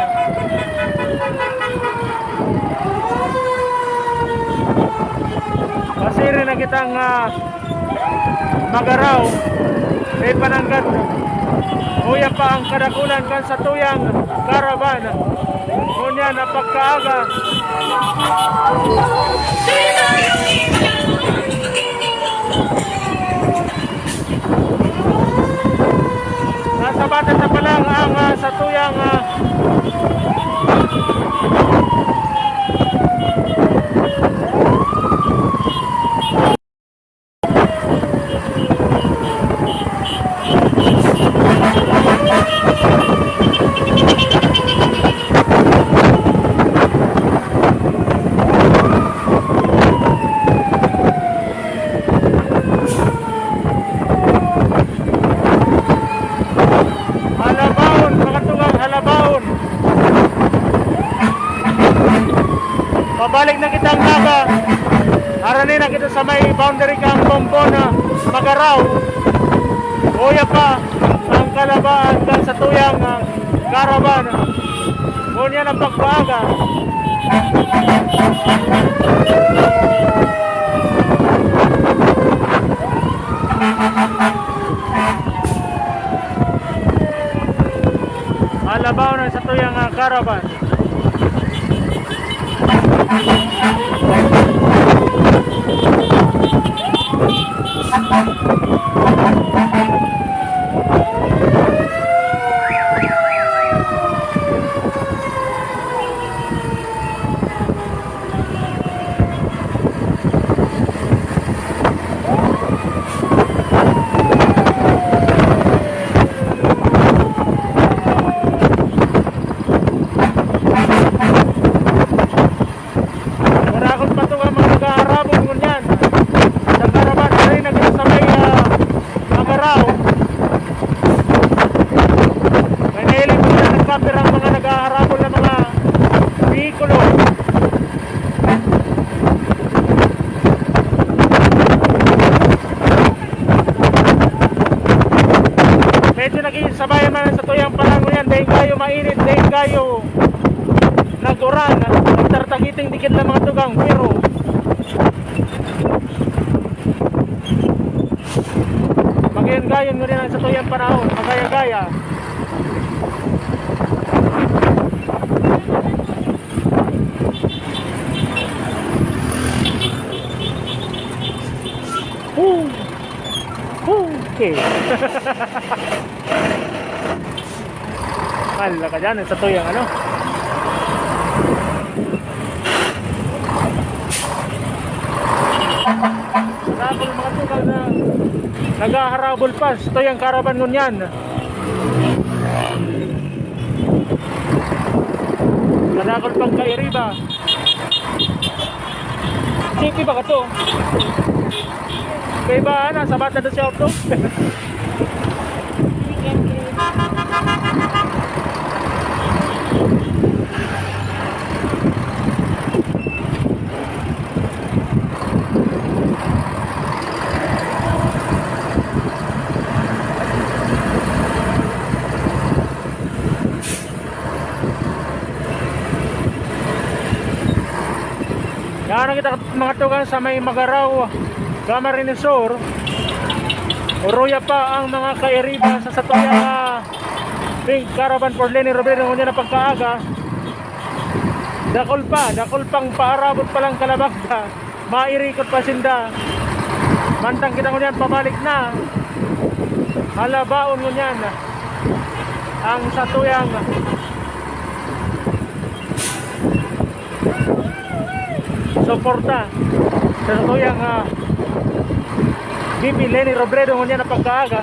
Pasiri na kitang, ah, Magaraw, may pananggad. Uya pa ang kadakulan kan satuyang caravan. Ngunyan na pagkaaga. Nasa bata na pa lang ang, ah, satuyang, ah, Halabaon, mga tugang, halabaon. Pabalik na kita ang Naga. Harani na kita sa may boundary kang Bombon na Magaraw. Uya pa ang kalabaan kan satuyang, ah, caravan. Ngunyan ang pagpaaga. Halabaw na satuyang, ah, caravan. Marakot pa to ang mga naghaharabol ngunyan. Sa caravan, ari na kita sa may, ah, Magaraw. May nahiling pa na nagkapirang mga naghaharabol na mga bihikulo. Medyo naging sabay man sa tuyang panahon yan. Dahil kayo mainit, dahil kayo nag-uran, nagtartagiting dikit na mga tugang, pero magayon-gayon ngunyan ang satuyang panahon, magaya-gaya. Woo! Okay. Hala ka dyan, sa tuyang ano. Sabol mga tugang na naghaharabol pa sa tuyang caravan ngunyan. Kadakol pang kairiba. City ba ka to? Kaiba, ano, sabat na to siya, to. Yan ang kita, mga tugang, sa may Magaraw, Camarines Sur. Uruya pa ang mga kairiba sa satuyang, ah, Pink Caravan for Leni Robredo ngunyan na pagkaaga. Dakul pa, dakul pang paarabot pa lang kalabangga. Mairikot pa sinda. Mantang kita ngunyan pabalik na. Halabaon ngunyan ang satuyang suporta sa satuyang, ah, V P Leni Robredo ngunyan na pagkaaga.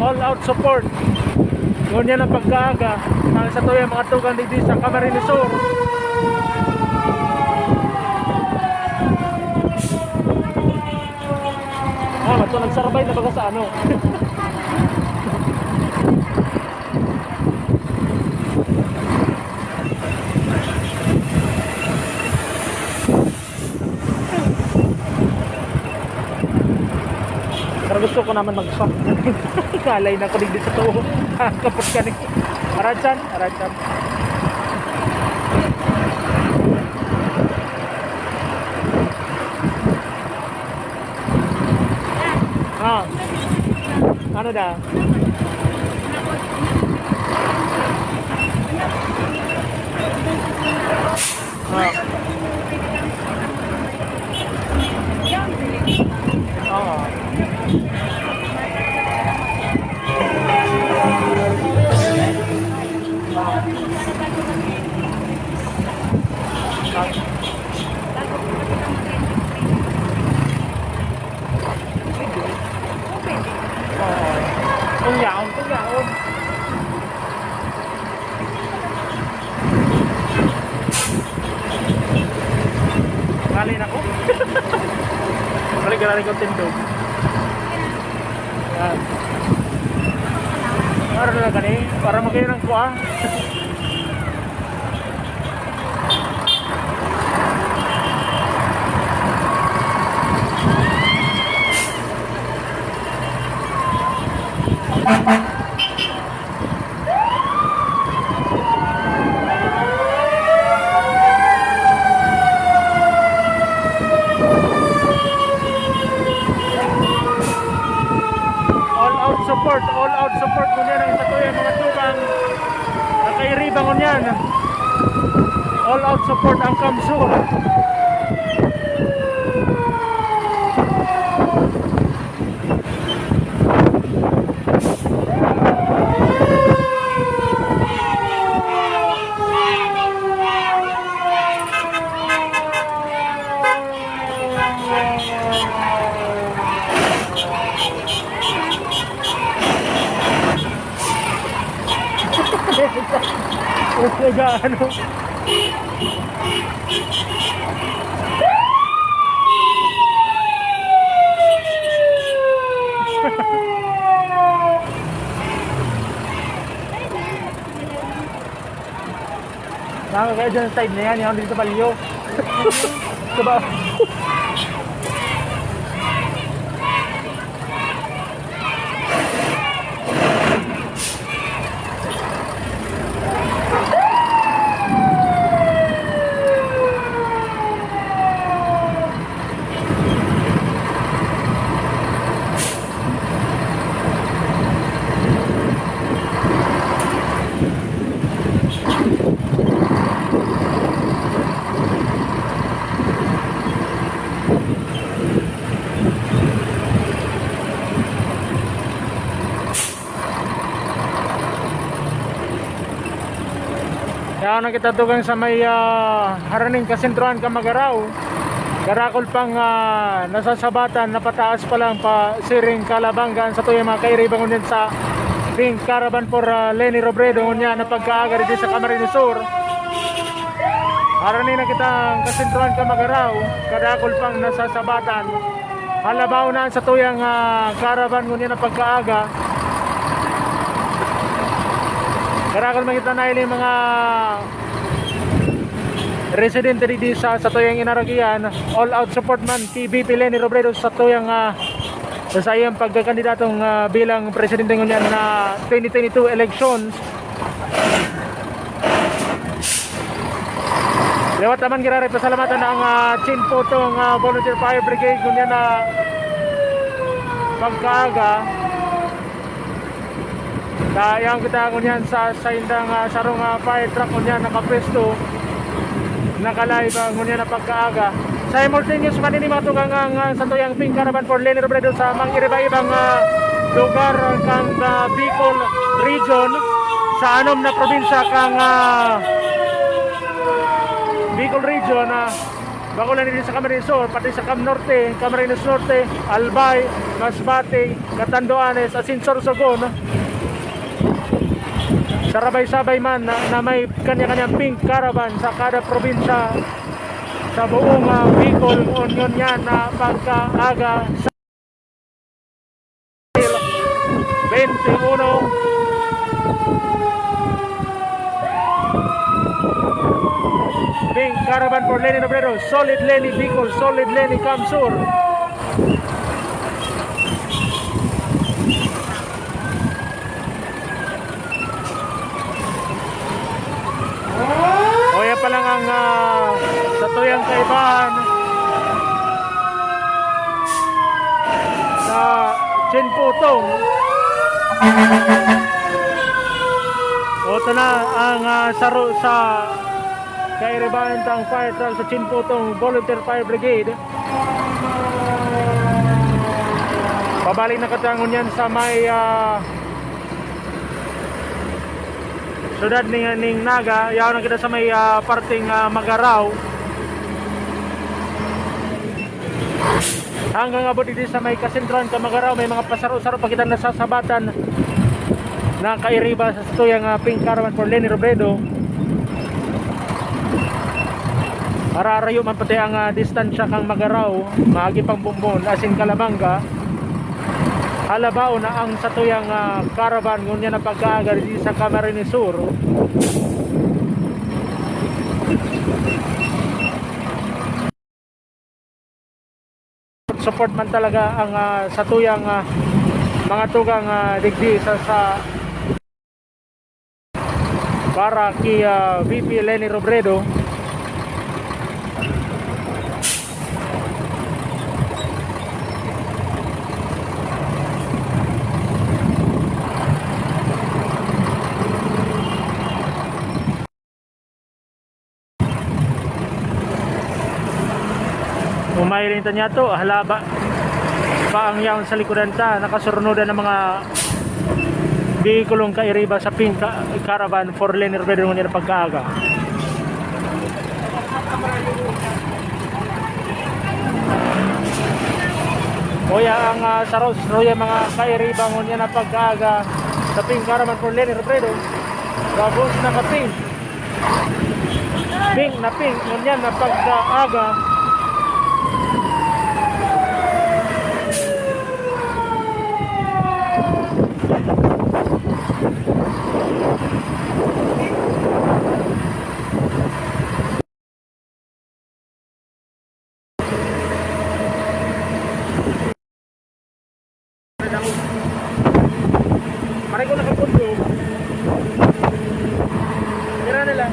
All out support. Ngunyan ang pagkaaga ng satuyang mga tugang digdi sa Camarines Sur. Ah, ito, nagsarabay na baga sa ano. Pero gusto ko naman mag-shop. Kalay na ko digdi sa tuo. Kapot ka ni. Aradsan, aradsan. Ah. Ano daw? Ah. Oo. Oo. Kung yaon, kung yaon. Ngalin ako. Balik ka na rin kong tindog. Yan. Para na gani, para magkayo ng kuha. All out support, all out support ngunyan ang satuya mga tugang. Nakairiba ngunyan. All out support ang Kamsur. Nag-aano? Mga kaya dyan sa side na yan, yan dito sa balyo. Diba? Yaon na kita tugang sa may, ah, haraning kasentrohan kan Magarao. Karakol pang, ah, nasasabatan, napataas pa lang pa siring kalabanggan sa tuyang mga kairiba ngunyan sa Pink Caravan for, ah, Leni Robredo ngunyan na pagkaaga dito sa Camarines Sur. Harani na kita ang kasentrohan kan Magarao, kadakol pang nasasabatan. Halabaw na sa tuyang, ah, caravan ngunyan na pagkaaga. Karakol man kita na ining mga residente digdi sa, sa tuyang Inaragian. All out support man kay V P Leni Robredo sa tuyang, ah, sa iyang pagkakandidatong, ah, bilang presidente ngunyan na twenty twenty-two elections. Liwat naman, giraray pasalamatan ang, ah, Chinpotong, ah, Volunteer Fire Brigade ngunyan na pagkaaga. Dayan kita ngunyan sa saindang, ah, sarong, ah, fire truck ngunyan nakapwesto. Naka-live, ah, ngunyan na pagkaaga. Simultaneous man ini mga tugang ang, ah, sa tuyang Pink Caravan for Leni Robredo sa mga iba-ibang, ah, lugar kang, ah, Bicol Region, sa anom na probinsya kang, ah, Bicol Region, ah, Bako lang din sa Camarines Sur, pati sa Cam Norte, Camarines Norte, Albay, Masbate, Catanduanes, asin Sorsogon. Sarabay-sabay man na, na may kanya-kanyang pink caravan sa kada probinsya sa buong, ah, Bicol, ngunyan na pagkaaga sa twenty-one. Pink caravan for Leni Robredo. Solid Leni Bicol, solid Leni Cam Sur. O, yan pa lang ang, ah, satuyang kaibahan sa Chinputong. O, ito na ang, ah, saro sa kairibahan tang fire truck sa Chinputong Volunteer Fire Brigade. Pabalik na kita ngunyan sa may, ah, syudad ning, ning Naga. Yaon na kita sa may, ah, parteng, ah, Magarao. Hanggang abot dito sa may kasentrohan kan Magarao, may mga pasaro-saro pa kitang nasasabatan na kairiba sa satuyang, ah, pink caravan for Leni Robredo. Mararayo man pati ang, ah, distansya kan Magarao, maagi pang Bombon, asin Calabanga. Halabaon na ang satuyang, ah, caravan ngunyan na pagkaaga dito sa Camarines Sur. Support man talaga ang, ah, satuyang, ah, mga tugang, ah, digdi sa, sa para ki, ah, V P Leni Robredo. Umahiling ta niya to, halaba pa ang yaon sa likodan ta, nakasurnudan ng mga behikulong kairiba sa pink ca-, caravan for Leni Robredo ngunyan na pagkaaga. Kuya, ang, ah, saros, kuya, mga kairiba ngunyan na pagkaaga sa pink caravan for Leni Robredo. Gabos na kapin. Pink na pink, ngunyan na pagkaaga. Maray ko nakapundo. Tira na lang.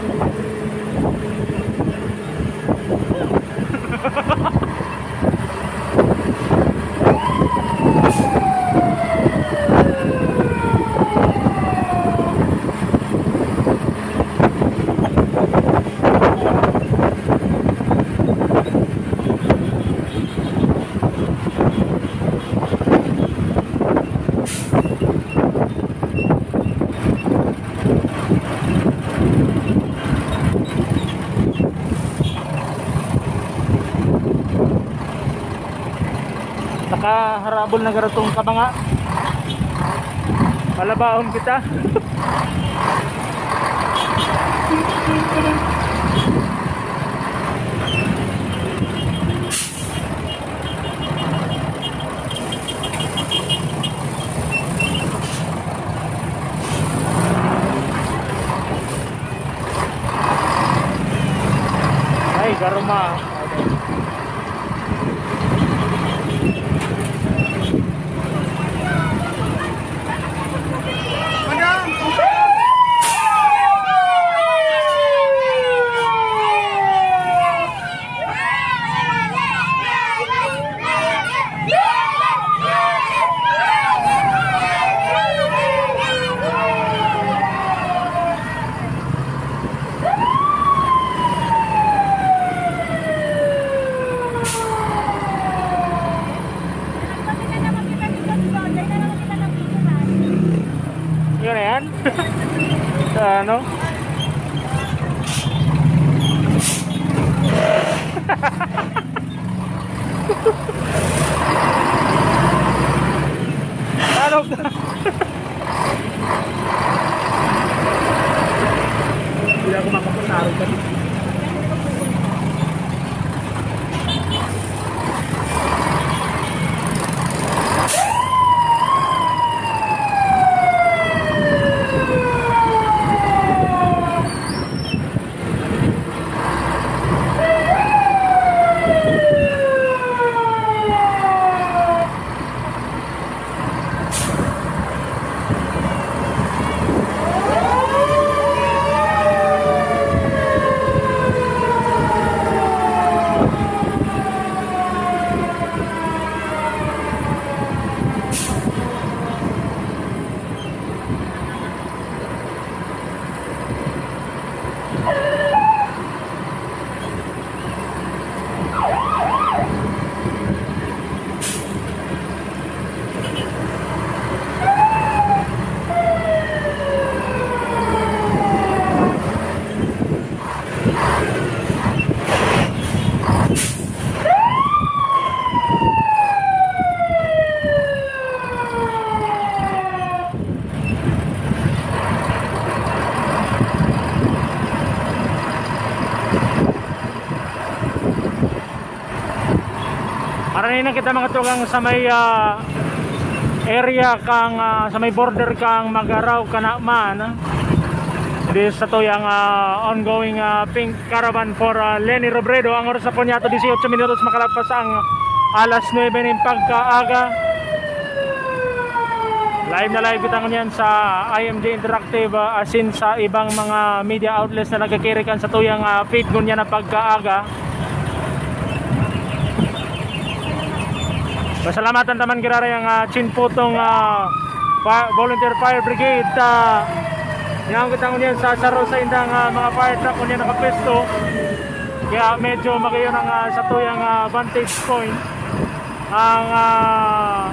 Nakaharabol na garatong ka mga. Malabahon kita. Ay, garuma. Yun na yan. Sa ano? Hindi ako makapasarog kasi. Marani na kita, mga tugang, sa may, ah, area kang, ah, sa may border kang Magarao, Canaman. This sa tuyang, ah, ongoing, ah, pink caravan for, ah, Leni Robredo. Ang oras na po niya ato, dieciocho minutos, makalagpas ang alas nuebe nin pagkaaga. Live na live kita ngunyan sa I M G Interactive, ah, asin sa ibang mga media outlets na nagkakirikan sa tuyang, ah, feed ngunyan na pagkaaga. Pasalamatan ta man giraray ang, ah, Chinputong, ah, Fi-, Volunteer Fire Brigade, ah, yaon kita ngunyan sa saro sa indang, ah, mga fire truck ngunyan nakapwesto. Kaya medyo magayon ang, ah, sa tuyang, ah, vantage point. Ang, ah,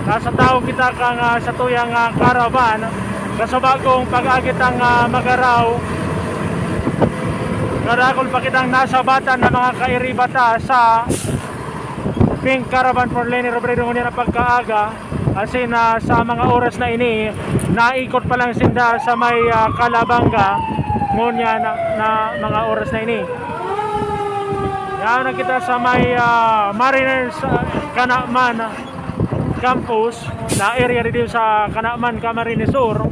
nasa tahaw kita kang, ah, sa tuyang, ah, caravan. Sa subagong pag-agit ang, ah, Magarao, kadakul pa kitang nasabatan na mga kairibata sa Pink Caravan for Leni Robredo ngunyan na pagkaaga. Asin, ah, sa mga oras na ini, naikot pa lang sinda sa may, ah, Calabanga ngunyan na, na mga oras na ini. Yaon na kita sa may, ah, Mariners, ah, Canaman Campus, na area dito sa Canaman, Camarines Sur.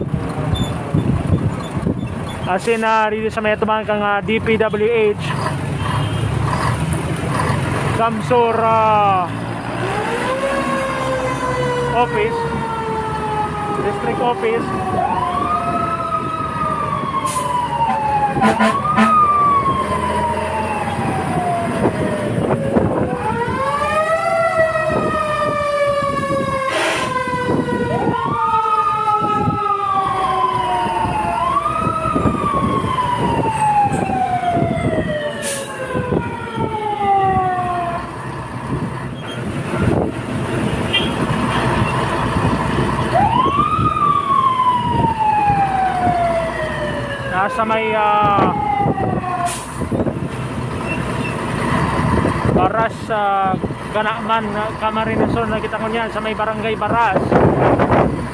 Asin na dito sa may atubangan kang, ah, D P W H Camsur, ah, office, district office. Nasa may, ah, Baras, ah, Canaman, ah, Camarines Sur na kita ngunyan sa may Barangay Baras.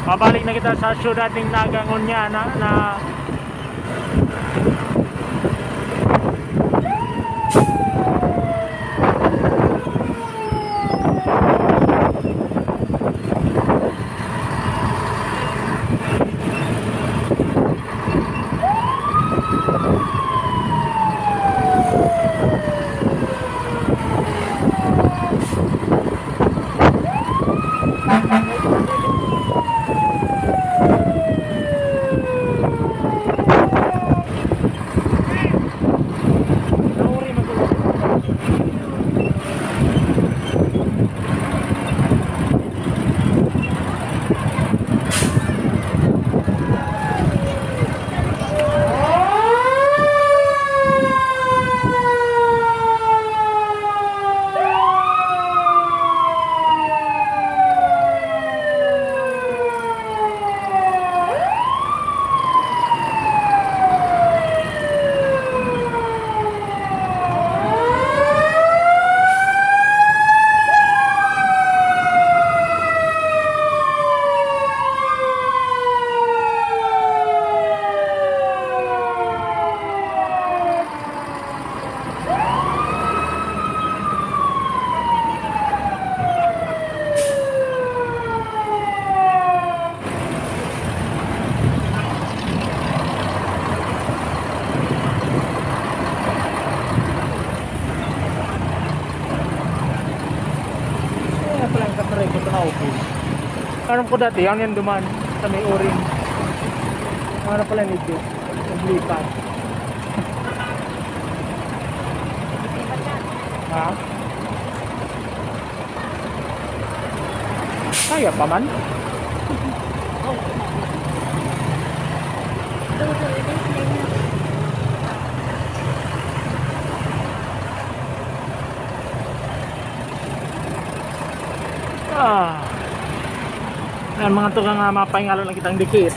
Pabalik na kita sa syudad nin Naga ngunyan na, na Alam ko dati, yan yung duman sa may orange. Ano pala ni Diyo? Naglipat. Ha? Kaya pa man? Ah. Yan, mga tugang, ah, mapahingalan lang kitang dikit.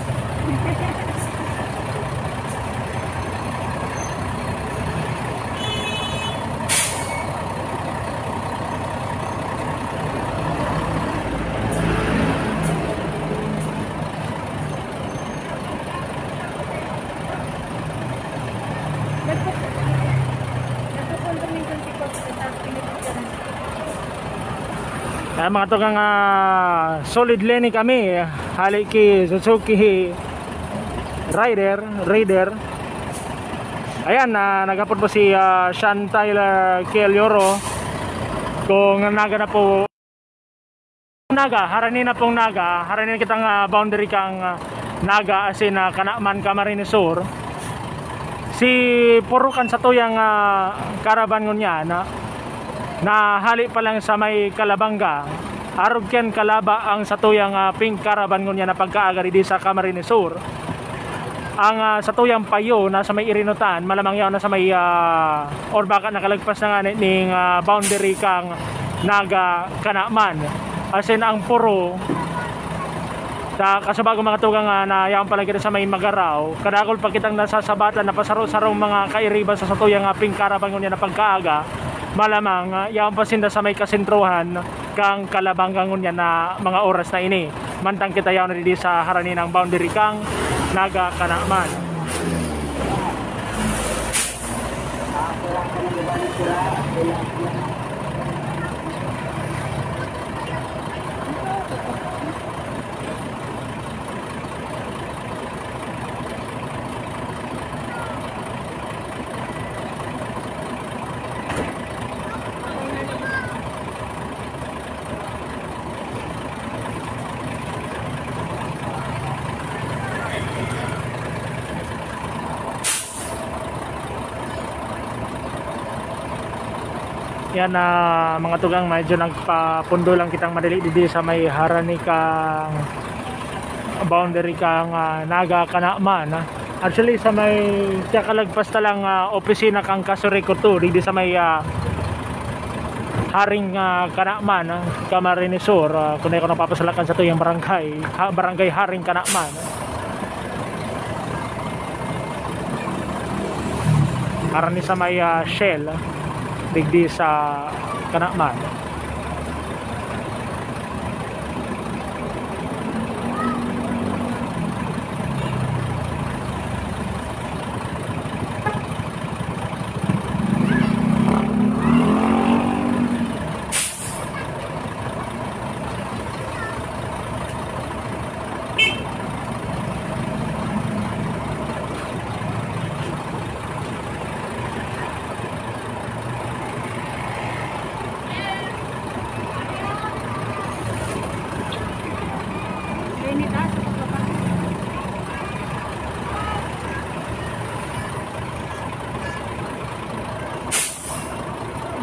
Nagpo-, nagpo-condominium si Coach, tapos pinipicturan. Ah, mga tugang, ah, solid Lenny kami. Hali ki Suzuki Rider, Raider. Ayan, ah, naghapot po si, ah, Sean Tyler Kiel Yoro. Kung naga na po, Naga, harani na pong Naga, harani na kitang, ah, boundary kang, ah, Naga, as in, ah, Canaman, Camarines Sur. Si Puro kan satuyang, ah, caravan ngunyan, na, na hali pa lang sa may Calabanga, arog kan kalaba ang satuyang, ah, pink caravan ngunyan na pagkaaga digdi sa Camarines Sur. Ang, ah, satuyang payo na sa may irinutan, malamang yaon na sa may, ah, or baka nakalagpas na nga ni-, ning, ah, boundary kang Naga Canaman. As in, ang Puro, sa kasubago mga tugang, ah, na yaon pa lang kita sa may Magaraw, kadakul pa kitang nasasabatan na pasaro-sarong mga kairiba sa satuyang, ah, pink caravan ngunyan na pagkaaga, malamang, ah, yaon pa sinda sa may kasentruhan kang Calabanga ngunyan na mga oras na ini. Mantang kita yaon na digdi sa harani nang boundary kang Naga Canaman. Yan, ah, mga tugang, medyo nagpapundo lang kitang madali digdi sa may harani kang boundary kang, ah, Naga Canaman, ah. Actually, sa may, kakalagpas ta lang, ah, opisina kang Casureco two, digdi sa may, ah, Haring, ah, Canaman, ah, Camarines Sur, ah, kung di ako napapasalakan sa tuyang barangay, ha, barangay Haring Canaman. Harani sa may, ah, Shell, digdi sa Canaman.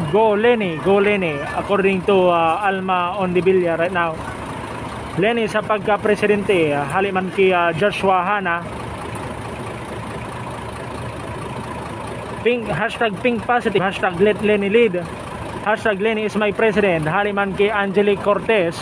Go Lenny, go Lenny, according to, uh, Alma Ondibilla right now. Lenny sa pagka-presidente, uh, hali man ki, uh, Joshua Hanna. Pink, hashtag pink positive, hashtag let Lenny lead, hashtag Lenny is my president, hali man ki Angelique Cortez.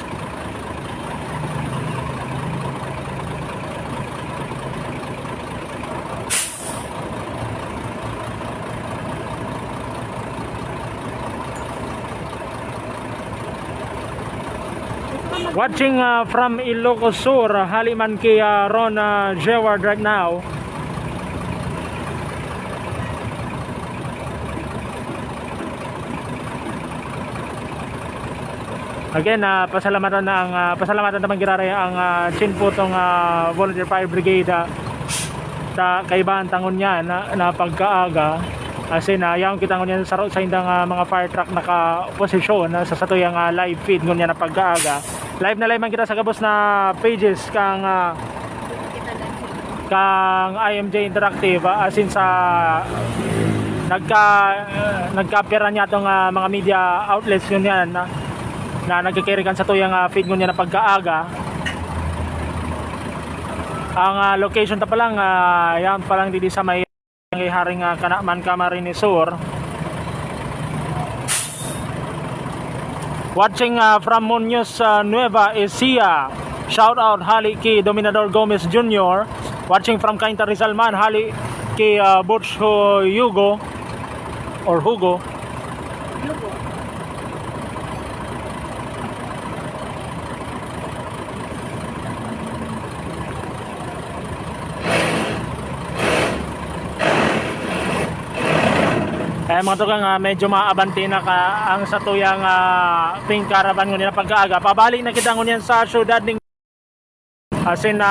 Watching, uh, from Ilocos Sur, uh, hali man ki, uh, Ron, uh, Jeward right now. Again, ah, pasalamatan na ang, ah, pasalamatan naman giraray ang, ah, Chinputong, ah, Volunteer Fire Brigade, ah, sa kaibahan ta ngunyan na, na pagkaaga. As in, ah, yaon kita ngunyan sa, sa indang, ah, mga fire truck nakaposisyon, ah, sa satuyang, ah, live feed ngunyan na pagkaaga. Live na live man kita sa gabos na pages kang, ah, kang I M J Interactive, ah, as in sa nagka-, ah, nagkapira niya tong, ah, mga media outlets ngunyan na, na nagkikirikan sa tuyang, ah, feed ngunyan na pagkaaga. Ang, ah, location ta pa lang, ah, yan pa lang didi sa may Haring, ah, Canaman, Camarines Sur. Watching, ah, from Muñoz, ah, Nueva Ecija. Shout out hali ki Dominador Gomez Junior. Watching from Cainta, Rizal man, hali ki, ah, Butch Hu-, Hugo or Hugo. Kaya mga tugang, ah, medyo maabanti na ka ang satuyang, ah, pink caravan ngunyan na pagkaaga. Pabalik na kita ngunyan sa syudad ning asin na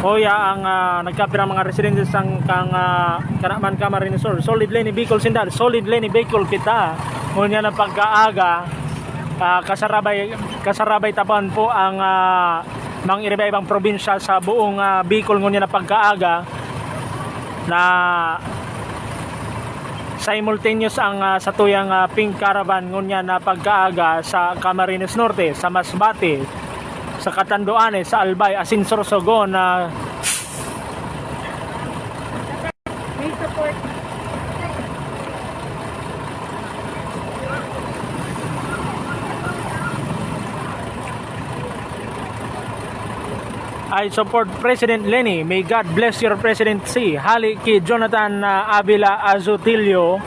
kuya ang, ah, nagkapirang mga residentes sang kang, ah, Canaman, Camarines Sur. Solid Leni Bicol sinda, Solid Leni Bicol kita. Ngunyan na pagkaaga, ah, kasarabay, kasarabay tapan po ang, ah, mga iba-ibang probinsya sa buong, ah, Bicol ngunyan na pagkaaga na simultaneous ang, ah, satuyang, ah, pink caravan ngunyan na pagkaaga sa Camarines Norte, sa Masbate, sa Catanduanes, sa Albay, asin Sorsogon na may support. I support President Leni. May God bless your presidency. Hali ki Jonathan, ah, Avila Azotilio.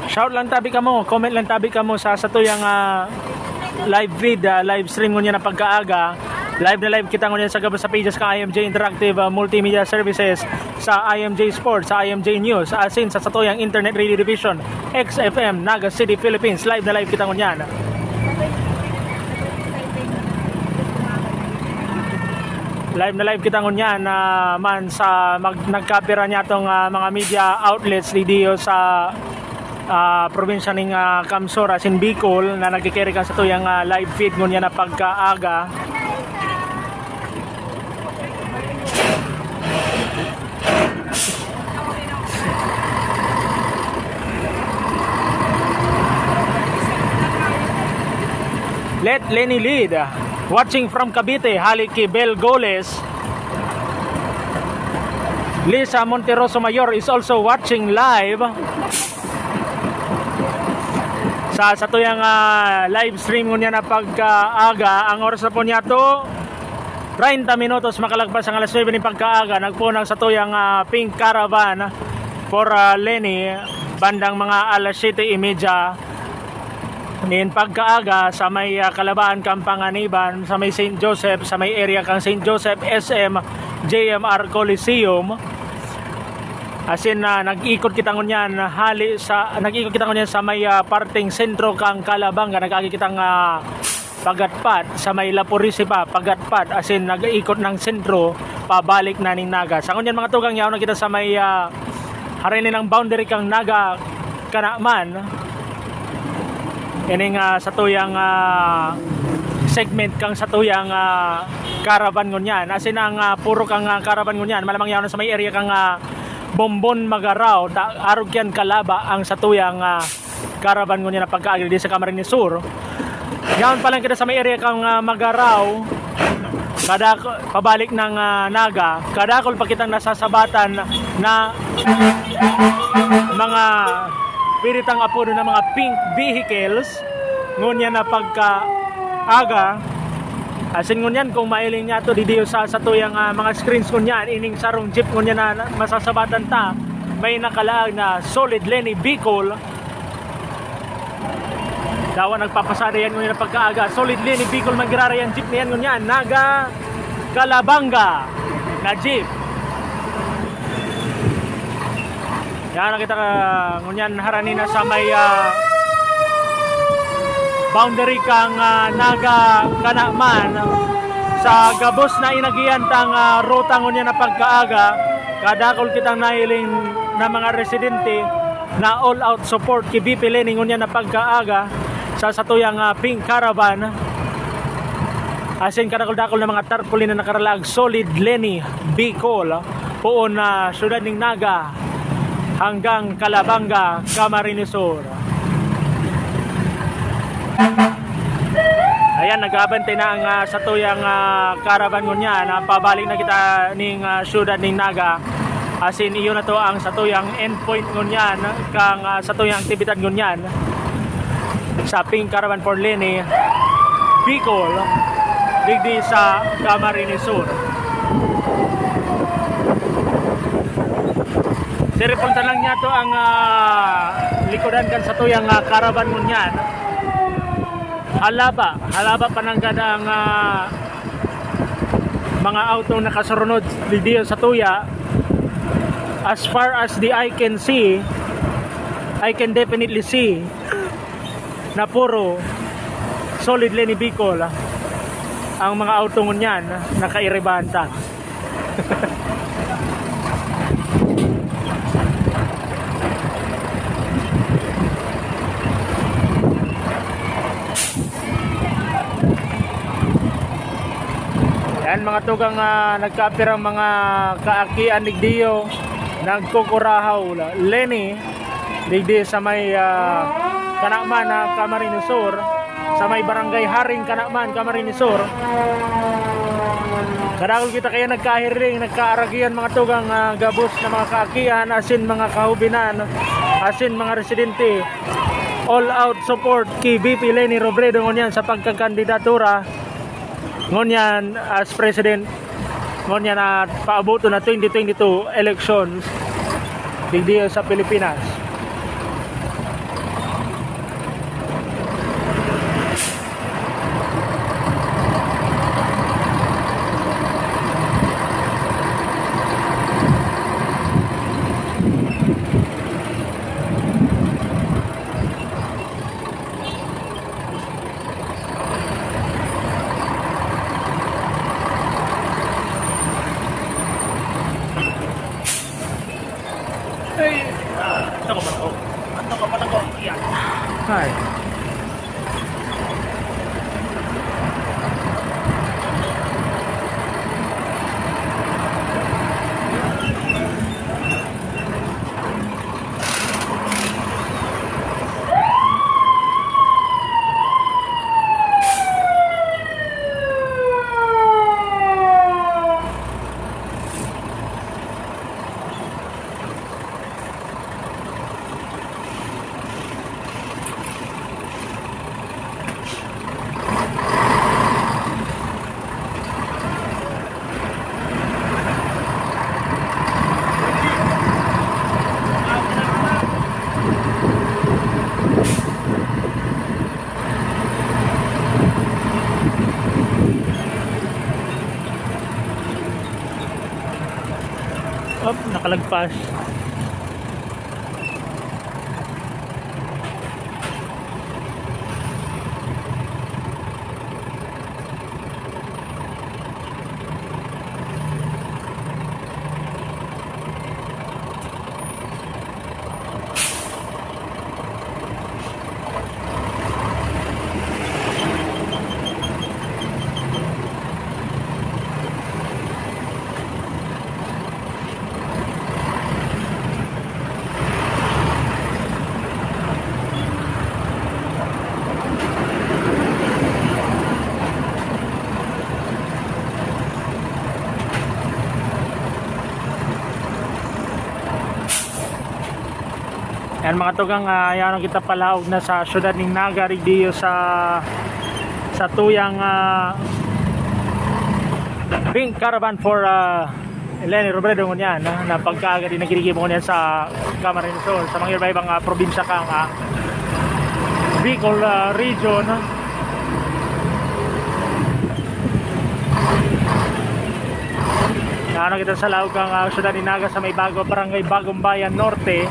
Shout lang tabi kamo, comment lang tabi kamo sa satuyang, ah, live feed, ah, live stream ngunyan na pagkaaga. Live na live kita ngunyan sa gabos sa pages ka I M J Interactive, ah, Multimedia Services, sa I M J Sports, sa I M J News, asin sa satuyang Internet Radio Division, X F M, Naga City, Philippines. Live na live kita ngunyan. Live na live kita ngunyan, ah, man sa mag-, nagkapira niya tong, ah, mga media outlets didiyo sa, ah, probinsya ning, ah, Kamsor asin Bicol na nagkikiri kan satuyang, ah, live feed ngunyan na pagkaaga. Let Leni lead. Watching from Cavite, hali ki Bel Goles. Lisa Monterroso Mayor is also watching live sa satuyang, ah, live stream ngunyan na pagkaaga. Ang oras na po niya to, treinta minutos makalagpas ang alas nuebe ning pagkaaga. Nagpuon ang satuyang, ah, pink caravan for, ah, Leni bandang mga alas siyete y media nin pagkaaga sa may, ah, Kalabaan, Kampanganiban, sa may Saint Joseph, sa may area kang Saint Joseph, S M, J M R Coliseum. Asin, ah, nag-ikot kita ngunyan hali sa, nag-ikot kita ngunyan sa may, ah, parteng sentro kang Calabanga. Nag-agi kitang, ah, pagatpat sa may La Purisipa, pagatpat, asin nag-ikot ng sentro, pabalik na ning Naga. Sa ngunyan, mga tugang, yaon na kita sa may, ah, harani ng boundary kang Naga, Canaman. Ining, ah, satuyang, ah, segment kang satuyang, ah, caravan ngunyan. Asin ang, ah, puro kang, ah, caravan ngunyan, malamang yaon sa may area kang, ah, Bombon Magarao, ta-, arog kiyan Calaba ang satuyang, ah, caravan ngunyan na pagkaagi di sa Camarines Sur. Yaon pa lang kita sa may area kang, ah, Magarao. Kada pabalik ng, ah, Naga, kadakol pa kitang nasasabatan na mga pwede tang apodo na mga pink vehicles. Ngunyan na pagkaaga, asin ngunyan kung mailing niya to, didiyo sa satuyang, ah, mga screens ngunyan, ining sarong jeep ngunyan na, na masasabatan ta, may nakalaag na Solid Leni Bicol. Dawa nagpapasada yan ngunyan na pagkaaga. Solid Leni Bicol man girara yan jeep na yan ngunyan. Naga Calabanga na jeep. Yan, nakita ka, ngunyan harani na sa may, ah, boundary kang, ah, Naga Canaman. Sa gabos na inagihan tang, ah, ruta ngunyan na pagkaaga, kadakol kitang nahiling na mga residente na all-out support ki V P Leni ngunyan na pagkaaga sa satuyang, ah, Pink Caravan. Asin kadakul-dakul na mga tarpaulin na nakaralaag, Solid Leni Bicol, poon na Syudad ning Naga hanggang Calabanga, Camarines Sur. Ayan, nag-aabante na ang, ah, satuyang, ah, caravan ngunyan. Ah, pabalik na kita ning, ah, syudad ning Naga. Asin, iyo na to ang satuyang endpoint ngunyan, kang, ah, satuyang aktibidad ngunyan sa Pink Caravan for Leni, Bicol, digdi sa Camarines Sur. Siripunta lang niya to ang, ah, likodan kan satuyang, ah, caravan ngunyan. Halaba, halaba pa nanggad ang, ah, mga auto nakasurunod digdi sa tuya. As far as the eye can see, I can definitely see na puro Solid Leni Bicol ang mga auto ngunyan nakairibahan ta. Yan, mga tugang, ah, nagkapirang mga kaakian digdiyo, nagkukurahaw, Leni, digdi sa may, ah, Canaman, ah, Camarines Sur, sa may Barangay Haring Canaman, Camarines Sur. Kadakul kita kaya nagkahiring, nagkaaragian, mga tugang, ah, gabos na mga kaakian, asin mga kahubinan, asin mga residente. All out support ki V P Leni Robredo ngunyan sa pagkakandidatura ngunyan as president, ngunyan at paaboton na twenty twenty-two elections digdi sa Pilipinas. Ay, ah, ito ko pa to. Ito ko pa to. Yan. Hi. Op, nakalagpas. Yan, mga tugang, ah, yan ang kita palaog na sa syudad ning Naga, digdiyo sa, sa tuyang, ah, Pink Caravan for, ah, Leni Robredo ngunyan, ah, na pagkaaga din nagkikita mo ngunyan sa Camarines Sur, sa mga iba-ibang, ah, probinsya kang, ah, Bicol, ah, region. Naano kita sa laog kang, ah, syudad ni Naga sa may Bago, Barangay Bagong Bayan Norte.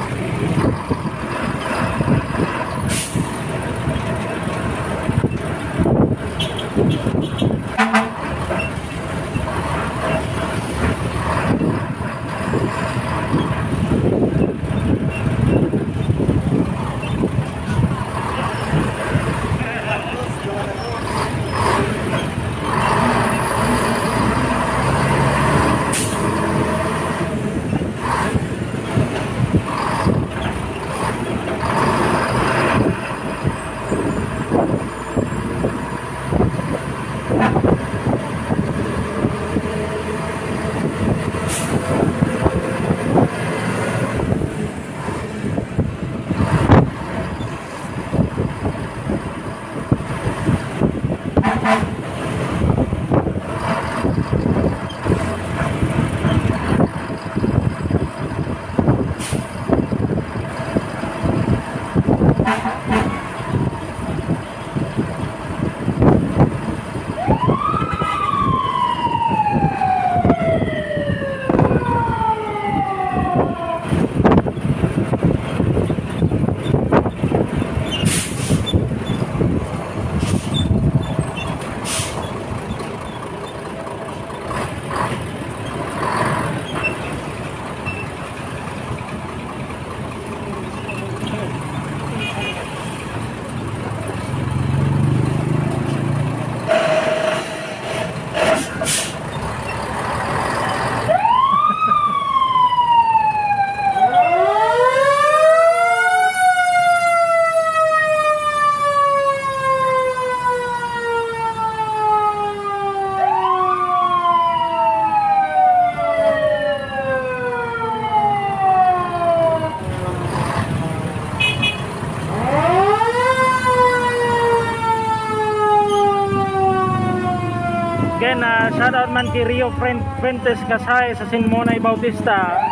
Shout out man ki Rio Fren-, Fuentes Kasay sa Sinmonay Bautista.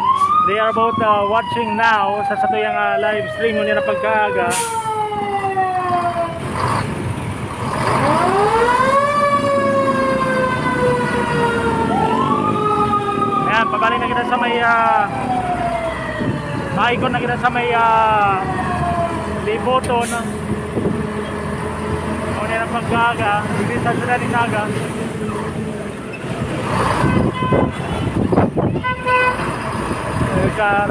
They are both, uh, watching now sa satuyang, uh, live stream ngunyan na pagkaaga. Ayan, pabalik na kita sa may, ah, maikon na kita sa may, ah, Liboton. Ngunyan na pagkaaga, digdi sa siyudad nin Naga. Car.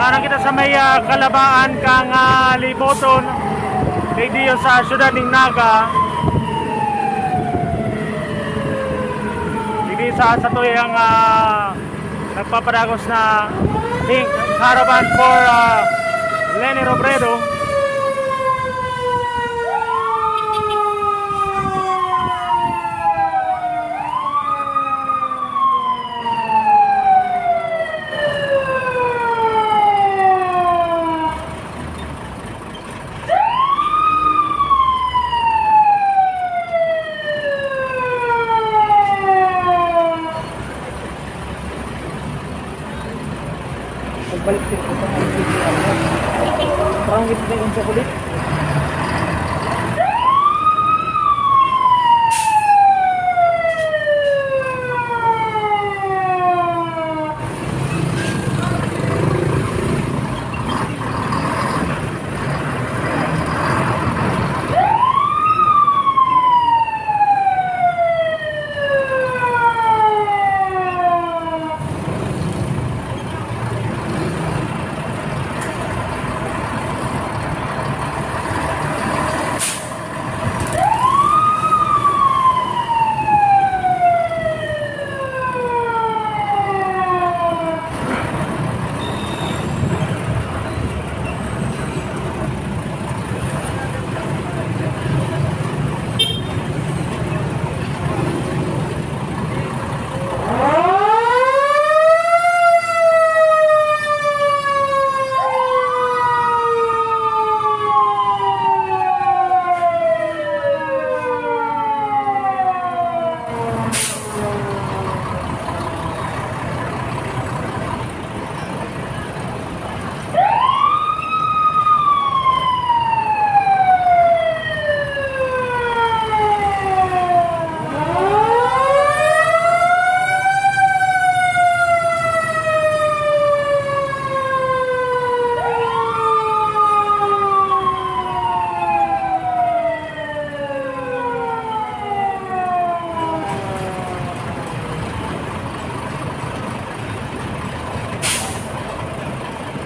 Ngana kita sa may, ah, Kalabaan kan, ah, Liboton, digdi sa siyudad nin Naga. Digdi sa satuyang, ah, nagpapadagos na Pink Caravan for, ah, Leni Robredo. Pagbalik ko sa mga video, ano, parang hindi ko sa kulit.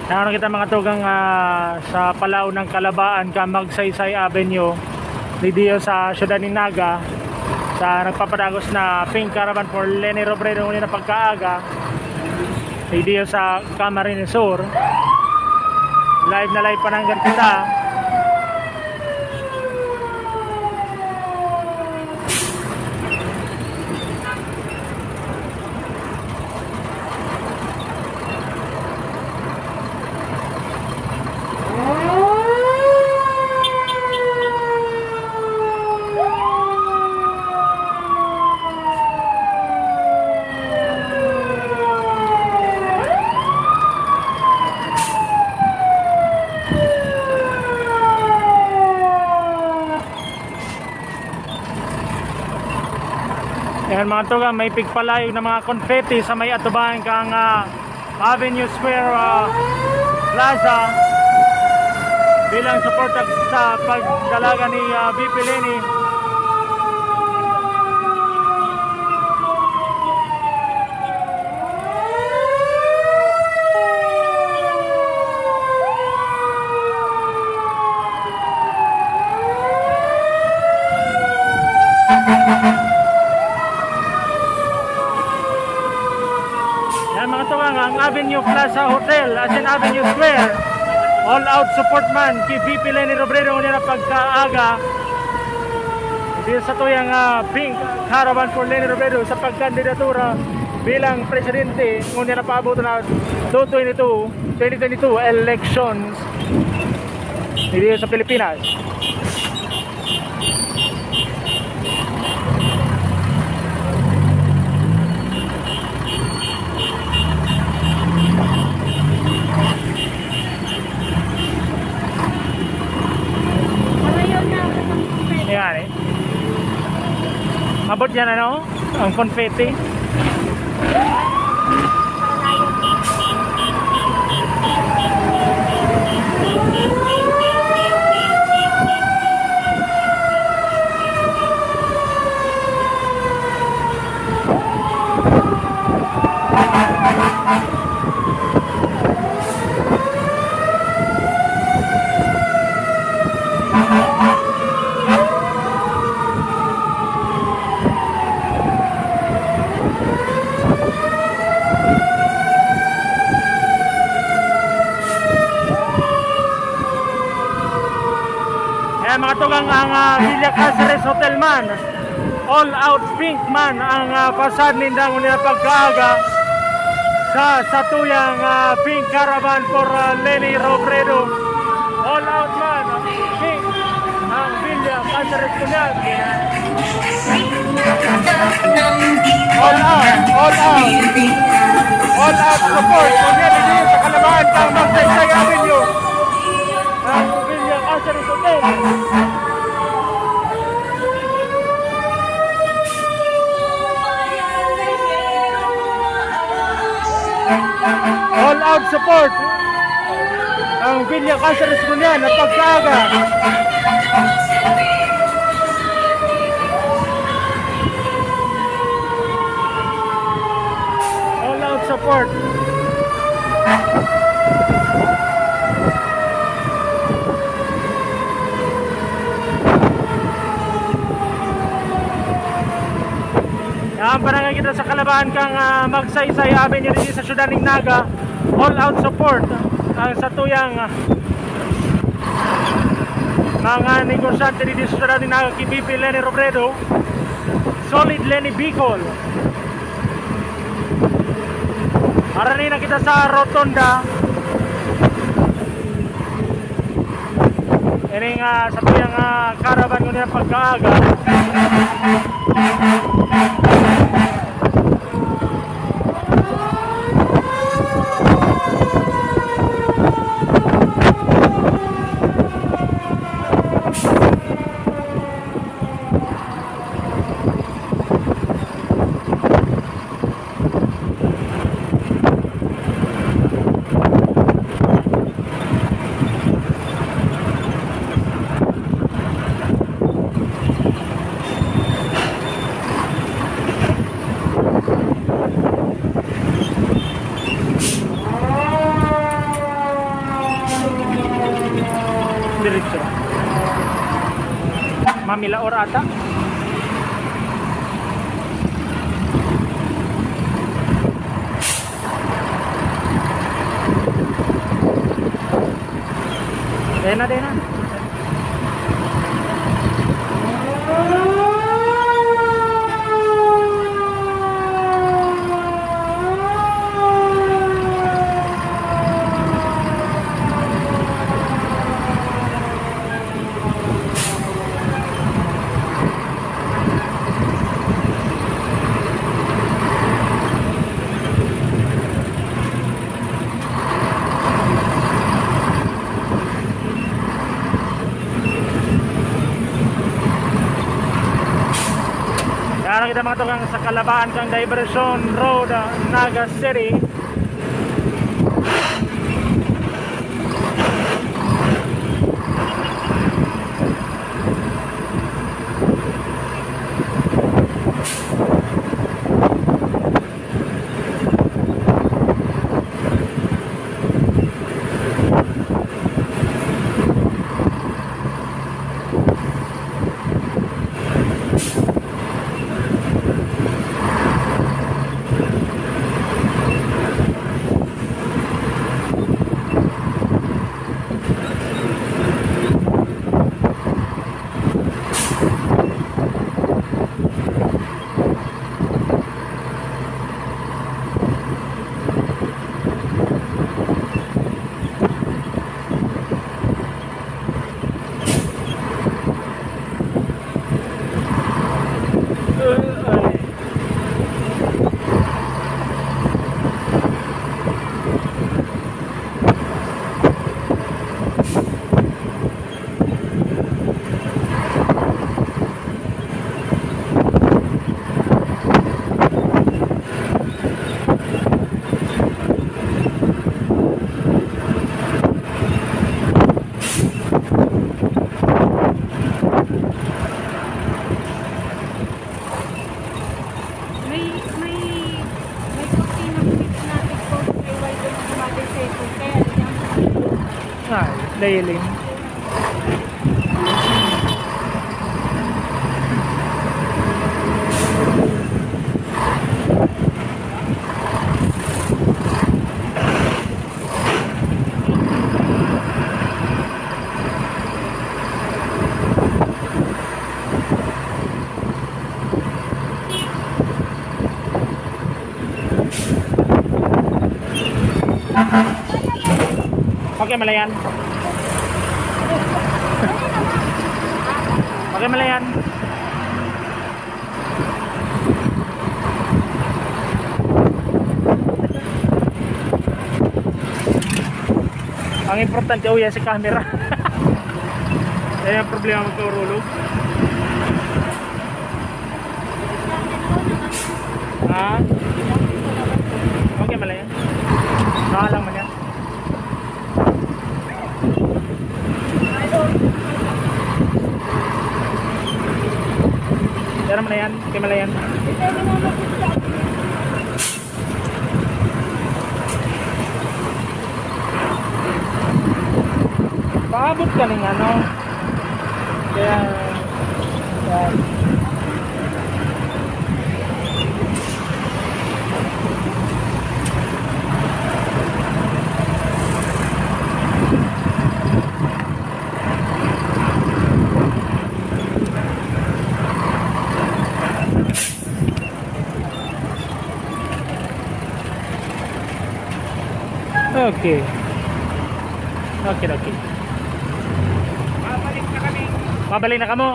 Narong kita, mga tugang, ah, sa palaw ng Kalabaan kan Magsaysay Avenue, digdi sa siyudad nin Naga, sa nagpapadagos na Pink Caravan for Leni Robredo ngunyan na pagkaaga, digdi sa Camarines Sur. Live na live pananggal kita. Ayan, mga tugang, may pigpalayog na mga confetti sa may atubang kang, ah, Avenue Square, ah, Plaza bilang suporta sa pagdalaga ni, ah, V P Leni. Yan, mga tugang, ang Avenue Plaza Hotel, as in Avenue Square. All out support man ki V P Leni Robredo ngunyan na pagkaaga. Dito sa tuyang, ah, Pink Caravan for Leni Robredo sa pagkandidatura bilang presidente ngunyan na paabot na two twenty-two, twenty twenty-two elections dito sa Pilipinas. Ayan eh. Abot yan, ano? Ang confetti. Ayan, mga tugang, ang, ah, Villa Caceres Hotel man. All out pink man ang, ah, fasad ninda ngunyan pagkaaga sa satuyang, ah, Pink Caravan for, ah, Leni Robredo. All out man, ah, pink ang Villa Caceres ngunyan. All out, all out. All out support ngunyan dito sa kalabahan kang Magsaysay Avenue. Ang Villa Caceres Hotel. All out support ang Villa Caceres ngunyan na pagkaaga. All out support. Yan, barangay kita sa kalabahan kang, ah, Magsaysay Avenue dito sa Siyudad nin Naga. All out support ang satuyang, ah, mga negosyante dito sa Siyudad nin Naga, kay V P Leni Robredo. Solid Leni Bicol. Arani na kita sa Rotonda. Ini nga sa tuyang, ah, caravan ngunyan pagkaaga. Diretso. Mamilaor ata. Ayan na, ayan na. Nakita mga tukang sa Kalaban kang Diversion Road, ah, Naga City. May, may, may kurtina ko dito natin ko, may wide na mga mother seto, kaya yan. Ay, lailing. Okay, malayan. Okay, malayan. Ang importante, uya si camera. Yan ang problema, magkaurulog. Ha? Okay, malayan. Nakalang man yan. Pero man na yan, kay malayan. Paabot ka ning ano. Kaya, yan. Okay. Okay, okay. Babalik na kamo?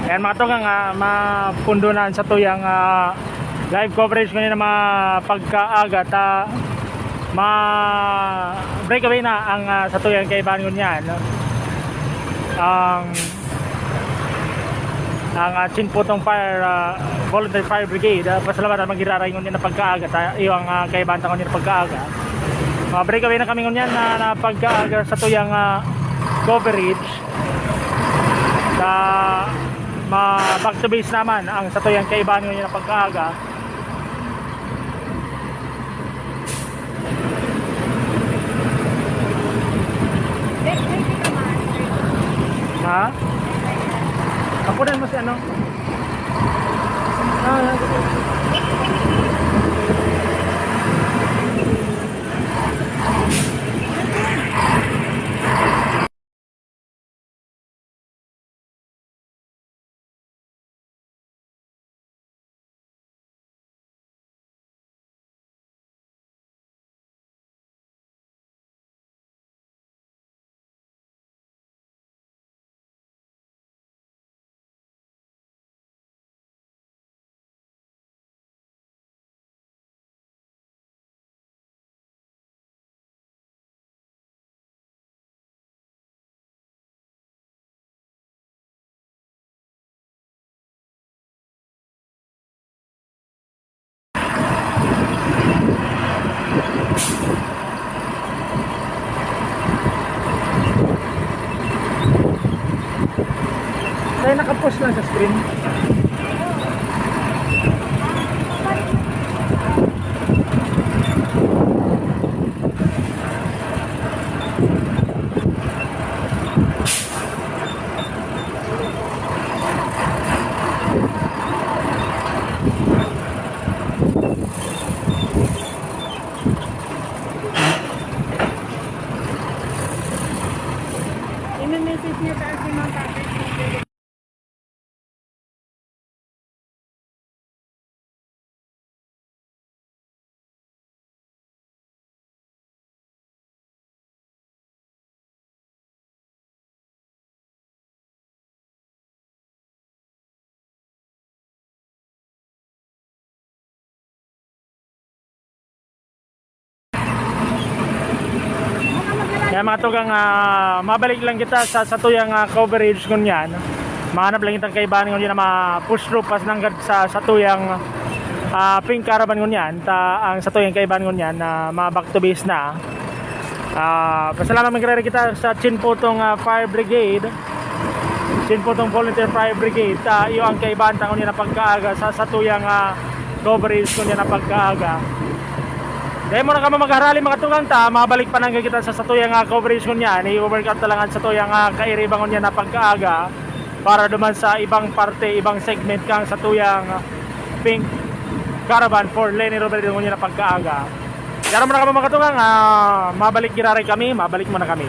Ayan, mga tugang, ah, mapundo na ang satuyang, ah, live coverage ngayon ng mga pagkaaga. Ta, ma-breakaway na ang, ah, satuyang kaibahan ngunyan, no? Ang, ang, ah, Chinputong Fire, ah, Volunteer Fire Brigade, ah, pasalamat ang magiraray ngunyan na pagkaaga. Ta, iyo ang, ah, kaibahan ta ngunyan na pagkaaga. Ah, breakaway na kami ngunyan na, na pagkaaga satuyang, ah, coverage. Ta, ma-back to base naman ang satuyang kaibahan ngunyan na pagkaaga. Ha? Tapunan mo si ano? Ah, Nakapost lang sa screen. Imi-message niya tayo si Ma'am Patrick. Kaya mga tugang, ah, mabalik lang kita sa satuyang, ah, coverage ngunyan. Mahanap lang itang kaibahan ngunyan na ma-push through pas nanggad sa satuyang, ah, pink caravan ngunyan. Ta, ang satuyang kaibahan ngunyan na ma-back to base na. Ah, pasalamat magre kita sa Chinputong, ah, Fire Brigade. Chinputong Volunteer Fire Brigade. Ta, iyo ang kaibahan ta ngunyan na pagkaaga sa satuyang, ah, coverage ngunyan na pagkaaga. Dai mo na kamo magharali, mga tugang, ta mabalik pa nanggad kita sa satuyang, ah, coverage ngunyan. I-workout na lang an satuyang, ah, kairiba ngunyan na pagkaaga para duman sa ibang parte, ibang segment kang satuyang, ah, Pink Caravan for Leni Robredo ngunyan na pagkaaga. Dai mo na kamo, mga tugang, ah, mabalik giraray kami, mabalik muna kami.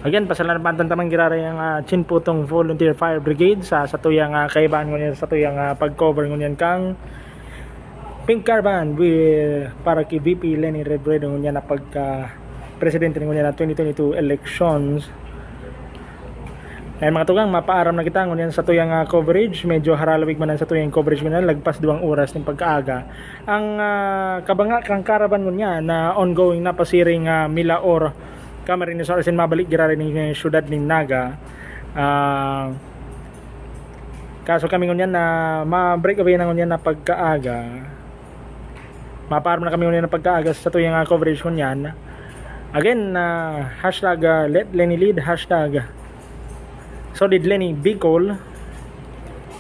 Again, pasalamatan ta man giraray ang, ah, Chinputong Volunteer Fire Brigade sa satuyang, ah, kaibahan ngunyan, satuyang, ah, pag-cover ngunyan kang Pink Caravan with, para kay V P Leni Robredo ngunyan na pagka presidente ngunyan na twenty twenty-two elections. Ay, mga tugang, mapaaram na kita ngunyan satuyang, ah, coverage. Medyo haralawig man ang satuyang coverage ngunyan, lagpas duwang oras ning pagkaaga. Ang, ah, kabanga kang caravan ngunyan na ongoing na pasiring, ah, Milaor, Camarines Sur, asin mabalik giraray ning syudad nin Naga. Ah, kaso kami ngunyan na ma-break away na ngunyan na pagkaaga. Mapaaram na kami ngunyan na pagkaaga sa satuyang, ah, coverage ngunyan. Again, ah, hashtag, ah, let Leni lead, hashtag solid Leni Bicol.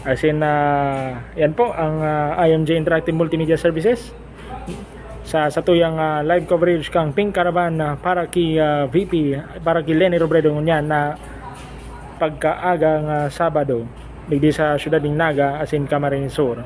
Asin, ah, yan po ang, ah, I M J Interactive Multimedia Services sa satuyang, ah, live coverage kang Pink Caravan, ah, para kay, ah, V P, para kay Leni Robredo ngunyan na pagkaaga nga Sabado, digdi sa syudad nin Naga asin Camarines Sur.